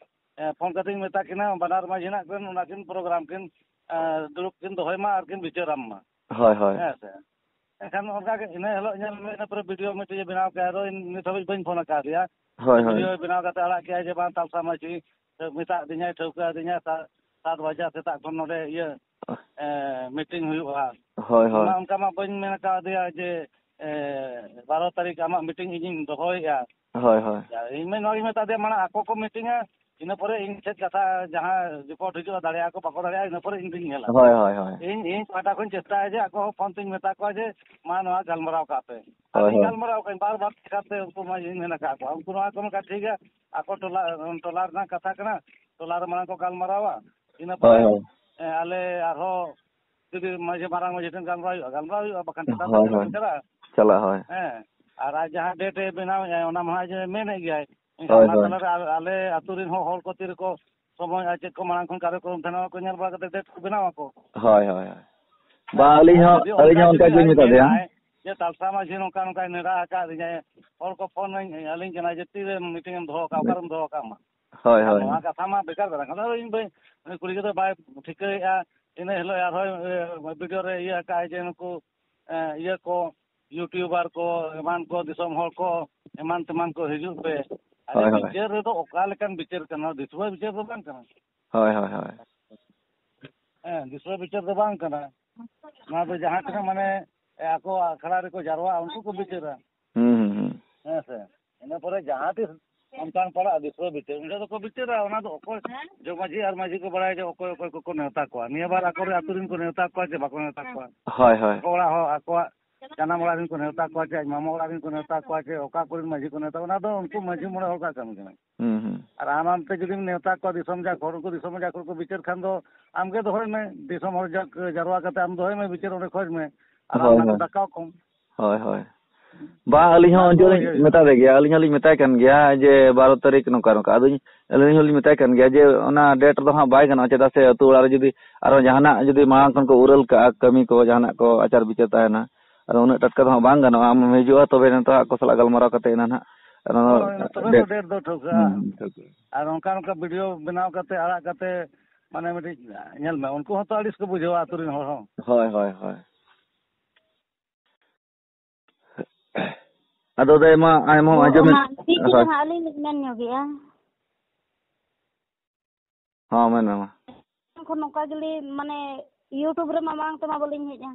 ᱮ, ᱯᱷᱳᱱ ᱠᱟᱛᱮᱧ ᱢᱮᱛᱟ ᱠᱤᱱᱟ, ᱵᱟᱱᱟᱨ ᱢᱟᱹᱡᱷᱤ ᱱᱟᱜ ᱠᱤᱱ ᱚᱱᱟ ᱠᱤᱱ program ᱠᱤᱱ, ᱮ, ᱫᱩᱲᱩᱵ ᱠᱤᱱ ᱫᱚᱦᱚᱭ ᱢᱟ ᱟᱨ ᱠᱤᱱ ᱵᱤᱪᱟᱹᱨᱟᱢ ᱢᱟ᱾ ᱦᱳᱭ, ᱦᱳᱭ᱾ ᱦᱮᱸ ᱥᱮ᱾ ᱮᱱᱠᱷᱟᱱ ᱚᱱᱠᱟ ᱜᱮ ᱤᱱᱟᱹ ᱦᱤᱞᱳᱜ ᱧᱮᱞ ᱢᱮ, ᱤᱱᱟᱹ ᱯᱚᱨᱮ video ᱢᱤᱫᱴᱮᱡ ᱮ ᱵᱮᱱᱟᱣ ᱠᱮᱜᱼᱟ, ᱟᱫᱚ ᱤᱧ ᱱᱤᱛ ᱦᱟᱹᱵᱤᱡ ᱵᱟᱹᱧ ᱯᱷᱳᱱ ᱟᱠᱟᱫᱮᱭᱟ᱾ ᱦᱳᱭ, ᱦᱳᱭ᱾ Video ᱵᱮᱱᱟᱣ ᱠᱟᱛᱮ ᱟᱲᱟᱜ ᱠᱮᱜᱼᱟᱭ ᱡᱮ ᱵᱟᱝ, ᱛᱟᱞᱥᱟ ᱢᱟᱹᱡᱷᱤ ᱢᱮᱛᱟᱜ ᱫᱤᱧᱟᱭ, ᱴᱷᱟᱹᱣᱠᱟᱹ ᱟᱹᱫᱤᱧᱟ, ᱥᱟ-, ᱥᱟᱛ ᱵᱟᱡᱟ ᱥᱮᱛᱟᱜ ᱠᱷᱚᱱ ᱱᱚᱰᱮ ᱤᱭᱟᱹ, ᱮ, meeting ᱦᱩᱭᱩᱜᱼᱟ᱾ ᱦᱳᱭ, ᱦᱳᱭ᱾ ᱤᱧ ᱢᱟ ᱚᱱᱠᱟ ᱢᱟ ᱵᱟᱹᱧ ᱢᱮᱱ ᱠᱟᱣᱫᱮᱭᱟ ᱡᱮ, ᱮ, ᱵᱟᱨᱚ ᱛᱟᱹᱨᱤᱠᱷ ᱟᱢᱟᱜ meeting ᱤᱧᱤᱧ ᱫᱚᱦᱚᱭᱮᱫᱼᱟ᱾ ᱦᱳᱭ, ᱦᱳᱭ᱾ ᱤᱧ ᱢᱟ ᱱᱚᱣᱟ ᱜᱤᱧ ᱢᱮᱛᱟ ᱫᱮᱭᱟ, ᱢᱟᱲᱟᱝ ᱟᱠᱚ ᱠᱚ meetingᱟ, ᱤᱱᱟᱹ ᱯᱚᱨᱮ ᱤᱧ ᱴᱷᱮᱱ ᱠᱟᱛᱷᱟ ᱡᱟᱦᱟᱸ report ᱦᱤᱡᱩᱜᱼᱟ, ᱫᱟᱲᱮᱭᱟᱜᱼᱟ ᱠᱚ ᱵᱟᱠᱚ ᱫᱟᱲᱮᱭᱟᱜᱼᱟ, ᱤᱱᱟᱹ ᱯᱚᱨᱮ ᱤᱧ ᱫᱩᱧ ᱧᱮᱞᱟ᱾ ᱦᱳᱭ, ᱦᱳᱭ, ᱦᱳᱭ᱾ ᱤᱧ, ᱤᱧ ᱯᱟᱦᱴᱟ ᱠᱷᱚᱱ ᱪᱮᱥᱴᱟᱭᱟ ᱡᱮ ᱟᱠᱚ ᱦᱚᱸ ᱯᱷᱳᱱ ᱛᱤᱧ ᱢᱮᱛᱟ ᱠᱚᱣᱟ ᱡᱮ ᱢᱟ ᱱᱚᱣᱟ ᱜᱟᱞᱢᱟᱨᱟᱣ ᱠᱟᱜ ᱯᱮ᱾ ᱟᱨ ᱦᱳᱭ, ᱤᱧ ᱦᱳᱭ᱾ ᱜᱟᱞᱢᱟᱨᱟᱣ ᱠᱟᱜ ᱟᱹᱧ ᱵᱟᱨ ᱵᱟᱨ ᱪᱮᱠᱟᱛᱮ ᱩᱱᱠᱩ ᱢᱟ ᱤᱧ ᱢᱮᱱ ᱟᱠᱟᱫ ᱠᱚᱣᱟ, ᱩᱱᱠᱩ ᱱᱚᱣᱟ ᱠᱚ ᱢᱮᱱ ᱠᱟᱜ ᱴᱷᱤᱠ ᱜᱮᱭᱟ, ᱟᱠᱚ ᱴᱚᱞᱟ, ᱴᱚᱞᱟ ᱨᱮᱱᱟᱜ ᱠᱟᱛᱷᱟ ᱠᱟᱱᱟ, ᱴᱚᱞᱟ ᱨᱮ ᱢᱟᱲᱟᱝ ᱠᱚ ᱜᱟᱞᱢᱟᱨᱟᱣᱟ, ᱤᱱᱟᱹ ᱯᱚᱨᱮ, ᱦᱳᱭ, ᱦᱳᱭ᱾ ᱮ, ᱟᱞᱮ ᱟᱨᱦᱚᱸ ᱡᱩᱫᱤ ᱢᱟᱹᱡᱷᱤ, ᱢᱟᱨᱟᱝ ᱢᱟᱹᱡᱷᱤ ᱴᱷᱮᱱ ᱜᱟᱞᱢᱟᱨᱟᱣ ᱦᱩᱭᱩᱜᱼᱟ, ᱜᱟᱞᱢᱟᱨᱟᱣ ᱦᱩᱭᱩᱜᱼᱟ, ᱵᱟᱠᱷᱟᱱ ᱪᱮᱛᱟᱱ ᱦᱳᱭ, ᱥᱮᱫ ᱦᱳᱭ᱾ ᱪᱟᱞᱟᱜᱼᱟ᱾ ᱪᱟᱞᱟᱜᱼᱟ, ᱦᱳᱭ᱾ ᱦᱮᱸ, ᱟᱨ ᱟᱡ ᱡᱟᱦᱟᱸ date ᱮ ᱵᱮᱱᱟᱣᱮᱫᱼᱟ, ᱚᱱᱟ ᱢᱟ ᱟᱡ ᱮ ᱢᱮᱱᱮᱫ ᱜᱮᱭᱟᱭ᱾ ᱮᱱᱠᱷᱟᱱ ᱦᱳᱭ, ᱚᱱᱟ ᱦᱳᱭ᱾ ᱛᱟᱞᱟᱨᱮ ᱟᱞᱮ, ᱟᱞᱮ ᱟᱹᱛᱩ ᱨᱮᱱ ᱦᱚᱸ ᱦᱚᱲ ᱠᱚ ᱛᱤ ᱨᱮᱠᱚ ᱥᱚᱢᱚᱭ ᱟᱨ ᱪᱮᱫ ᱠᱚ ᱢᱟᱲᱟᱝ ᱠᱷᱚᱱ ᱠᱟᱨᱭᱚᱠᱨᱚᱢ ᱛᱟᱦᱮᱱᱟ, ᱚᱱᱟ ᱠᱚ ᱧᱮᱞ ᱵᱟᱲᱟ ᱠᱟᱛᱮ date ᱠᱚ ᱵᱮᱱᱟᱣ ᱟᱠᱚ᱾ ᱦᱳᱭ, ᱦᱳᱭ, ᱦᱳᱭ᱾ ᱵᱟ, ᱟᱹᱞᱤᱧ ᱦᱚᱸ, ᱡᱩᱫᱤ ᱟᱹᱞᱤᱧ ᱦᱚᱸ ᱚᱱᱠᱟ ᱡᱩᱫᱤ ᱜᱮᱞᱤᱧ ᱟᱡ ᱢᱮᱛᱟ ᱫᱮᱭᱟ᱾ ᱢᱮᱱᱟᱭ ᱡᱮ ᱛᱟᱞᱥᱟ ᱢᱟᱹᱡᱷᱤ ᱱᱚᱝᱠᱟ ᱱᱚᱝᱠᱟᱭ ᱱᱮᱰᱟ ᱟᱠᱟᱫ ᱞᱤᱧᱟᱭ, ᱦᱚᱲ ᱠᱚ ᱯᱷᱳᱱ ᱟᱹᱞᱤᱧ ᱠᱟᱱᱟ ᱡᱮ ᱛᱤᱨᱮ meeting ᱮᱢ ᱫᱚᱦᱚ ᱟᱠᱟᱫ, ᱚᱠᱟᱨᱮᱢ ᱫᱚᱦᱚ ᱟᱠᱟᱫ ᱢᱟ? ᱦᱳᱭ, ᱟᱨ ᱦᱳᱭ᱾ ᱱᱚᱣᱟ ᱠᱟᱛᱷᱟ ᱢᱟ ᱵᱮᱠᱟᱨ ᱠᱟᱛᱷᱟ ᱠᱟᱱᱟ᱾ ᱟᱫᱚ ᱤᱧ ᱵᱟᱹᱧ, ᱩᱱᱤ ᱠᱩᱲᱤ ᱜᱤᱫᱽᱨᱟᱹ ᱵᱟᱭ ᱴᱷᱤᱠᱟᱹᱭᱮᱫᱼᱟ, ᱤᱱᱟᱹ ᱦᱤᱞᱳᱜ ᱟᱨᱦᱚᱸ, ᱮ, video ᱨᱮ ᱤᱭᱟᱹ ᱟᱠᱟᱫᱼᱟᱭ ᱡᱮ ᱱᱩᱠᱩ, ᱮ, ᱤᱭᱟᱹ ᱠᱚ, YouTuber ᱠᱚ, ᱮᱢᱟᱱ ᱠᱚ, ᱫᱤᱥᱚᱢ ᱦᱚᱲ ᱠᱚ, ᱮᱢᱟᱱ ᱛᱮᱢᱟᱱ ᱠᱚ ᱦᱤᱡᱩᱜ ᱯᱮ᱾ ᱟᱨ ᱦᱳᱭ, ᱦᱳᱭ᱾ ᱵᱤᱪᱟᱹᱨ ᱨᱮᱫᱚ ᱚᱠᱟ ᱞᱮᱠᱟᱱ ᱵᱤᱪᱟᱹᱨ ᱠᱟᱱᱟ? ᱫᱤᱥᱩᱣᱟᱹ ᱵᱤᱪᱟᱹᱨ ᱫᱚ ᱵᱟᱝ ᱠᱟᱱᱟ᱾ ᱦᱳᱭ, ᱦᱳᱭ, ᱦᱳᱭ᱾ ᱦᱮᱸ, ᱫᱤᱥᱩᱣᱟᱹ ᱵᱤᱪᱟᱹᱨ ᱫᱚ ᱵᱟᱝ ᱠᱟᱱᱟ᱾ ᱱᱚᱣᱟ ᱫᱚ ᱡᱟᱦᱟᱸ ᱛᱤᱱᱟᱹᱜ ᱢᱟᱱᱮ, ᱮ, ᱟᱠᱚ ᱟᱠᱷᱲᱟ ᱨᱮᱠᱚ ᱡᱟᱨᱣᱟᱜᱼᱟ, ᱩᱱᱠᱩ ᱠᱚ ᱵᱤᱪᱟᱹᱨᱟ᱾ ᱦᱩᱸ, ᱦᱩᱸ, ᱦᱩᱸ᱾ ᱦᱮᱸ ᱥᱮ? ᱤᱱᱟᱹ ᱯᱚᱨᱮ ᱡᱟᱦᱟᱸ ᱛᱤᱥ ᱚᱱᱠᱟᱱ ᱯᱟᱲᱟᱜᱼᱟ ᱫᱤᱥᱚᱢ ᱵᱤᱪᱟᱹᱨ, ᱚᱸᱰᱮ ᱫᱚᱠᱚ ᱵᱤᱪᱟᱹᱨᱟ᱾ ᱚᱱᱟ ᱫᱚ ᱚᱠᱚᱭ ᱡᱚᱜᱽ ᱢᱟᱹᱡᱷᱤ ᱟᱨ ᱢᱟᱹᱡᱷᱤ ᱠᱚ ᱵᱟᱲᱟᱭᱟ ᱡᱮ ᱚᱠᱚᱭ ᱚᱠᱚᱭ ᱠᱚᱠᱚ ᱱᱮᱣᱛᱟ ᱠᱚᱣᱟ, ᱱᱤᱭᱟᱹ ᱵᱟᱨ ᱟᱠᱚᱨᱮᱱ ᱟᱹᱛᱩ ᱨᱮᱱ ᱠᱚ ᱱᱮᱣᱛᱟ ᱠᱚᱣᱟ ᱪᱮ ᱵᱟᱠᱚ ᱱᱮᱣᱛᱟ ᱠᱚᱣᱟ᱾ ᱦᱳᱭ, ᱦᱳᱭ᱾ ᱟᱠᱚ ᱚᱲᱟᱜ ᱦᱚᱲ ᱟᱠᱚᱣᱟᱜ ᱡᱟᱱᱟᱢ ᱚᱲᱟᱜ ᱨᱮᱱ ᱠᱚ ᱱᱮᱣᱛᱟ ᱠᱚᱣᱟ ᱪᱮ ᱟᱡ ᱢᱟᱢᱟ ᱚᱲᱟᱜ ᱨᱮᱱ ᱠᱚ ᱱᱮᱣᱛᱟ ᱠᱚᱣᱟ ᱪᱮ ᱚᱠᱟ ᱠᱚᱨᱮᱱ ᱢᱟᱹᱡᱷᱤ ᱠᱚ ᱱᱮᱣᱛᱟ ᱠᱚᱣᱟ, ᱚᱱᱟ ᱫᱚ ᱩᱱᱠᱩ ᱢᱟᱹᱡᱷᱤ ᱢᱚᱬᱮ ᱦᱚᱲ ᱠᱚᱣᱟᱜ ᱠᱟᱹᱢᱤ ᱠᱟᱱᱟ᱾ ᱦᱩᱸ, ᱦᱩᱸ᱾ ᱟᱨ ᱟᱢ ᱟᱢᱛᱮ ᱡᱩᱫᱤᱢ ᱱᱮᱣᱛᱟ ᱠᱚᱣᱟ ᱫᱤᱥᱚᱢ ᱡᱟᱠ ᱦᱚᱲ, ᱩᱱᱠᱩ ᱫᱤᱥᱚᱢ ᱡᱟᱠ ᱦᱚᱲ ᱠᱚ ᱵᱤᱪᱟᱹᱨ ᱠᱷᱟᱱ ᱫᱚ ᱟᱢᱜᱮ ᱫᱚᱦᱚᱭ ᱢᱮ, ᱫᱤᱥᱚᱢ ᱦᱚᱲ ᱡᱟᱠ ᱡᱟᱨᱣᱟ ᱠᱟᱛᱮ ᱟᱢ ᱫᱚᱦᱚᱭ ᱢᱮ ᱵᱤᱪᱟᱹᱨ, ᱚᱸᱰᱮ ᱠᱷᱚᱡᱽ ᱢᱮ᱾ ᱟᱨ ᱦᱳᱭ, ᱚᱱᱟ ᱠᱚ ᱦᱳᱭ᱾ ᱫᱟᱠᱟᱣ ᱠᱚᱢ᱾ ᱦᱳᱭ, ᱦᱳᱭ᱾ ᱵᱟᱝ, ᱟᱹᱞᱤᱧ ᱦᱚᱸ ᱚᱱᱟ ᱚᱱᱡᱚ ᱠᱚ ᱞᱤᱧ ᱤᱭᱟᱹ ᱦᱩᱭᱩᱜᱼᱟ᱾ ᱢᱮᱛᱟ ᱫᱮ ᱜᱮᱭᱟ, ᱟᱹᱞᱤᱧ ᱦᱚᱸᱞᱤᱧ ᱢᱮᱛᱟᱭ ᱠᱟᱱ ᱜᱮᱭᱟ ᱡᱮ ᱵᱟᱨᱚ ᱛᱟᱹᱨᱤᱠᱷ ᱱᱚᱝᱠᱟ ᱱᱚᱝᱠᱟ᱾ ᱟᱫᱚᱧ, ᱟᱹᱞᱤᱧ ᱦᱚᱸᱞᱤᱧ ᱢᱮᱛᱟᱭ ᱠᱟᱱ ᱜᱮᱭᱟ ᱡᱮ ᱚᱱᱟ date ᱨᱮᱫᱚ ᱦᱟᱸᱜ ᱵᱟᱭ ᱜᱟᱱᱚᱜᱼᱟ, ᱪᱮᱫᱟᱜ ᱥᱮ ᱟᱹᱛᱩ ᱚᱲᱟᱜ ᱨᱮ ᱡᱩᱫᱤ ᱟᱨᱦᱚᱸ ᱡᱟᱦᱟᱱᱟᱜ ᱡᱩᱫᱤ ᱢᱟᱲᱟᱝ ᱠᱷᱚᱱ ᱠᱚ ᱩᱨᱟᱹᱞ ᱠᱟᱜᱼᱟ, ᱠᱟᱹᱢᱤ ᱠᱚ, ᱡᱟᱦᱟᱱᱟᱜ ᱠᱚ ᱟᱪᱟᱨ ᱵᱤᱪᱟᱹᱨ ᱛᱟᱦᱮᱱᱟ, ᱟᱫᱚ ᱩᱱᱟᱹᱜ ᱴᱟᱴᱠᱟ ᱫᱚ ᱦᱟᱸᱜ ᱵᱟᱝ ᱜᱟᱱᱚᱜᱼᱟ᱾ ᱟᱢᱮᱢ ᱦᱤᱡᱩᱜᱼᱟ, ᱛᱚᱵᱮ ᱱᱤᱛᱚᱜ ᱟᱠᱚ ᱥᱟᱞᱟᱜ ᱜᱟᱞᱢᱟᱨᱟᱣ ᱠᱟᱛᱮ ᱮᱱᱟ ᱱᱟᱦᱟᱜ᱾ ᱟᱨ ᱚᱱᱟ ᱦᱳᱭ, ᱛᱚᱵᱮ ᱛᱚ date date ᱫᱚ ᱴᱷᱟᱹᱣᱠᱟᱹᱜᱼᱟ᱾ ᱦᱩᱸ, ᱦᱩᱸ, ᱴᱷᱟᱹᱣᱠᱟᱹᱜᱼᱟ᱾ ᱟᱨ ᱚᱱᱠᱟ ᱚᱱᱠᱟ video ᱵᱮᱱᱟᱣ ᱠᱟᱛᱮ, ᱟᱲᱟᱜ ᱠᱟᱛᱮ, ᱢᱟᱱᱮ ᱢᱤᱫᱴᱤᱡ ᱧᱮᱞ ᱢᱮ, ᱩᱱᱠᱩ ᱦᱚᱸᱛᱚ ᱟᱹᱲᱤᱥ ᱠᱚ ᱵᱩᱡᱷᱟᱹᱣᱟ ᱟᱹᱛᱩ ᱨᱮᱱ ᱦᱚᱲ ᱦᱚᱸ᱾ ᱦᱳᱭ, ᱦᱳᱭ, ᱦᱳᱭ᱾ ᱟᱫᱚ ᱫᱟᱹᱭ ᱢᱟ, ᱟᱭᱢᱟ ᱦᱳᱭ, ᱟᱸᱡᱚᱢᱮᱫ, ᱚᱱᱟ ᱴᱷᱤᱠ ᱜᱮ ᱦᱳᱭ᱾ ᱦᱟᱸᱜ ᱟᱹᱞᱤᱧ ᱞᱤᱧ ᱢᱮᱱ ᱧᱚᱜᱮᱜᱼᱟ᱾ ᱦᱚᱸ, ᱢᱮᱱ ᱢᱮ ᱢᱟ᱾ ᱠᱷᱚᱱ ᱱᱚᱝᱠᱟ ᱜᱮᱞᱤᱧ, ᱢᱟᱱᱮ, YouTube ᱨᱮᱢᱟ ᱢᱟᱲᱟᱝ ᱛᱮᱢᱟ ᱵᱟᱹᱞᱤᱧ ᱦᱮᱡᱼᱟ᱾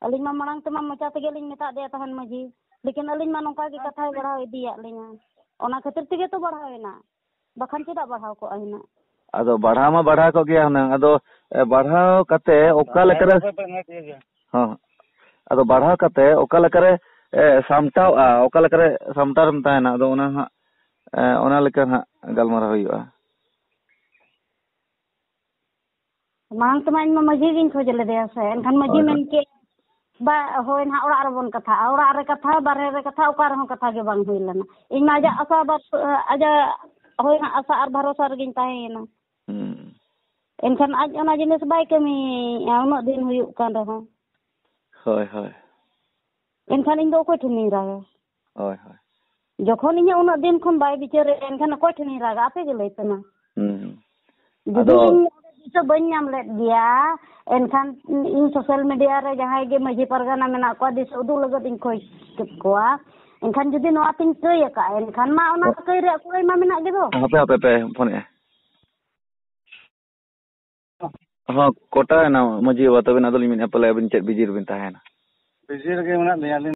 ᱟᱹᱞᱤᱧ ᱢᱟ ᱢᱟᱲᱟᱝ ᱛᱮᱢᱟ ᱢᱚᱪᱟ ᱛᱮᱜᱮ ᱞᱤᱧ ᱢᱮᱛᱟᱫ ᱫᱮᱭᱟ ᱛᱟᱦᱮᱱ ᱢᱟᱹᱡᱷᱤ, ᱞᱮᱠᱤᱱ ᱟᱹᱞᱤᱧ ᱢᱟ ᱱᱚᱝᱠᱟ ᱜᱮ ᱠᱟᱛᱷᱟᱭ ᱵᱟᱲᱦᱟᱣ ᱤᱫᱤᱭᱟᱫ ᱞᱤᱧᱟ᱾ ᱚᱱᱟ ᱠᱷᱟᱹᱛᱤᱨ ᱛᱮᱜᱮ ᱛᱚ ᱵᱟᱲᱦᱟᱣ ᱮᱱᱟ, ᱵᱟᱠᱷᱟᱱ ᱪᱮᱫᱟᱜ ᱵᱟᱲᱦᱟᱣ ᱠᱚᱜᱼᱟ ᱦᱩᱱᱟᱹᱝ? ᱟᱫᱚ ᱵᱟᱲᱦᱟᱣ ᱢᱟ ᱵᱟᱲᱦᱟᱣ ᱠᱚᱜ ᱜᱮᱭᱟ ᱦᱩᱱᱟᱹᱝ, ᱟᱫᱚ, ᱮ, ᱵᱟᱲᱦᱟᱣ ᱠᱟᱛᱮ ᱚᱠᱟ ᱞᱮᱠᱟᱨᱮ, ᱦᱮᱸ, ᱦᱮᱸ᱾ ᱦᱚᱸ, ᱟᱫᱚ ᱵᱟᱲᱦᱟᱣ ᱠᱟᱛᱮ ᱚᱠᱟ ᱞᱮᱠᱟᱨᱮ, ᱮ, ᱥᱟᱢᱴᱟᱣᱜᱼᱟ, ᱚᱠᱟ ᱞᱮᱠᱟᱨᱮ ᱥᱟᱢᱴᱟᱣ ᱨᱮᱢ ᱛᱟᱦᱮᱱᱟ, ᱟᱫᱚ ᱚᱱᱟ ᱦᱟᱸᱜ, ᱮ, ᱚᱱᱟ ᱞᱮᱠᱟ ᱦᱟᱸᱜ ᱜᱟᱞᱢᱟᱨᱟᱣ ᱦᱩᱭᱩᱜᱼᱟ᱾ ᱢᱟᱲᱟᱝ ᱛᱮᱢᱟ ᱤᱧ ᱢᱟ ᱢᱟᱹᱡᱷᱤ ᱜᱤᱧ ᱠᱷᱚᱡ ᱞᱮᱫᱮᱭᱟ ᱥᱮ, ᱮᱱᱠᱷᱟᱱ ᱢᱟᱹᱡᱷᱤ ᱦᱳᱭ, ᱢᱮᱱ ᱦᱳᱭ᱾ ᱠᱮᱫ, "ᱵᱟ, ᱦᱳᱭ ᱱᱟᱦᱟᱜ ᱚᱲᱟᱜ ᱨᱮᱵᱚᱱ ᱠᱟᱛᱷᱟᱜᱼᱟ, ᱚᱲᱟᱜ ᱨᱮ ᱠᱟᱛᱷᱟ, ᱵᱟᱨᱦᱮ ᱨᱮ ᱠᱟᱛᱷᱟ, ᱚᱠᱟ ᱨᱮᱦᱚᱸ ᱠᱟᱛᱷᱟ ᱜᱮ ᱵᱟᱝ ᱦᱩᱭ ᱞᱮᱱᱟ᱾" ᱤᱧ ᱢᱟ ᱟᱡᱟᱜ ᱟᱥᱟ ᱵᱟᱥ-, ᱟᱡᱟᱜ ᱦᱳᱭ ᱱᱟᱦᱟᱜ ᱟᱥᱟ ᱟᱨ ᱵᱷᱟᱨᱚᱥᱟ ᱨᱮᱜᱤᱧ ᱛᱟᱦᱮᱸᱭᱮᱱᱟ᱾ ᱦᱩᱸ᱾ ᱮᱱᱠᱷᱟᱱ ᱟᱡ ᱚᱱᱟ ᱡᱤᱱᱤᱥ ᱵᱟᱭ ᱠᱟᱹᱢᱤᱭᱮᱫᱼᱟ, ᱩᱱᱟᱹᱜ ᱫᱤᱱ ᱦᱩᱭᱩᱜ ᱠᱟᱱ ᱨᱮᱦᱚᱸ᱾ ᱦᱳᱭ, ᱦᱳᱭ᱾ ᱮᱱᱠᱷᱟᱱ ᱤᱧ ᱫᱚ ᱚᱠᱚᱭ ᱴᱷᱮᱱᱤᱧ ᱨᱟᱜᱟ? ᱦᱳᱭ, ᱦᱳᱭ᱾ ᱡᱚᱠᱷᱚᱱ ᱤᱧᱟᱹᱜ ᱩᱱᱟᱹᱜ ᱫᱤᱱ ᱠᱷᱚᱱ ᱵᱟᱭ ᱵᱤᱪᱟᱹᱨᱮᱫ, ᱮᱱᱠᱷᱟᱱ ᱚᱠᱚᱭ ᱴᱷᱮᱱᱤᱧ ᱨᱟᱜᱟ? ᱟᱯᱮ ᱜᱮ ᱞᱟᱹᱭ ᱯᱮ ᱢᱟ᱾ ᱦᱩᱸ, ᱦᱩᱸ᱾ ᱡᱩᱫᱤ ᱟᱫᱚ ᱤᱧ ᱫᱤᱥᱟᱹ ᱵᱟᱹᱧ ᱧᱟᱢ ᱞᱮᱫ ᱜᱮᱭᱟ, ᱮᱱᱠᱷᱟᱱ ᱤᱧ social media ᱨᱮ ᱡᱟᱦᱟᱸᱭ ᱜᱮ ᱢᱟᱹᱡᱷᱤ ᱯᱟᱨᱜᱟᱱᱟ ᱢᱮᱱᱟᱜ ᱠᱚᱣᱟ, ᱫᱤᱥᱟᱹ ᱩᱫᱩᱜ ᱞᱟᱹᱜᱤᱫ ᱤᱧ ᱠᱷᱚᱡᱽ ᱠᱮᱫ ᱠᱚᱣᱟ, ᱮᱱᱠᱷᱟᱱ ᱡᱩᱫᱤ ᱱᱚᱣᱟ ᱛᱤᱧ ᱠᱟᱹᱭ ᱟᱠᱟᱫᱼᱟ, ᱮᱱᱠᱷᱟᱱ ᱢᱟ ᱚᱱᱟ ᱠᱟᱹᱭ ᱨᱮᱭᱟᱜ ᱠᱩᱲᱟᱹᱭ ᱢᱟ ᱢᱮᱱᱟᱜ ᱜᱮ ᱫᱚ᱾ ᱦᱟᱯᱮ, ᱦᱟᱯᱮ, ᱯᱮ ᱯᱷᱳᱱᱮᱫᱼᱟ᱾ ᱦᱚᱸ, ᱠᱚᱴᱟᱭᱮᱱᱟ ᱢᱟᱹᱡᱷᱤ ᱵᱟᱵᱟ, ᱛᱟᱹᱵᱤᱱ ᱟᱫᱚᱞᱤᱧ ᱢᱮᱱᱮᱫᱼᱟ, ᱯᱟᱞᱮ ᱟᱹᱵᱤᱱ ᱪᱮᱫ busy ᱨᱮᱵᱤᱱ ᱛᱟᱦᱮᱸᱭᱮᱱᱟ? Busy ᱨᱮᱜᱮ ᱢᱮᱱᱟᱜ ᱞᱤᱧᱟ ᱟᱹᱞᱤᱧ᱾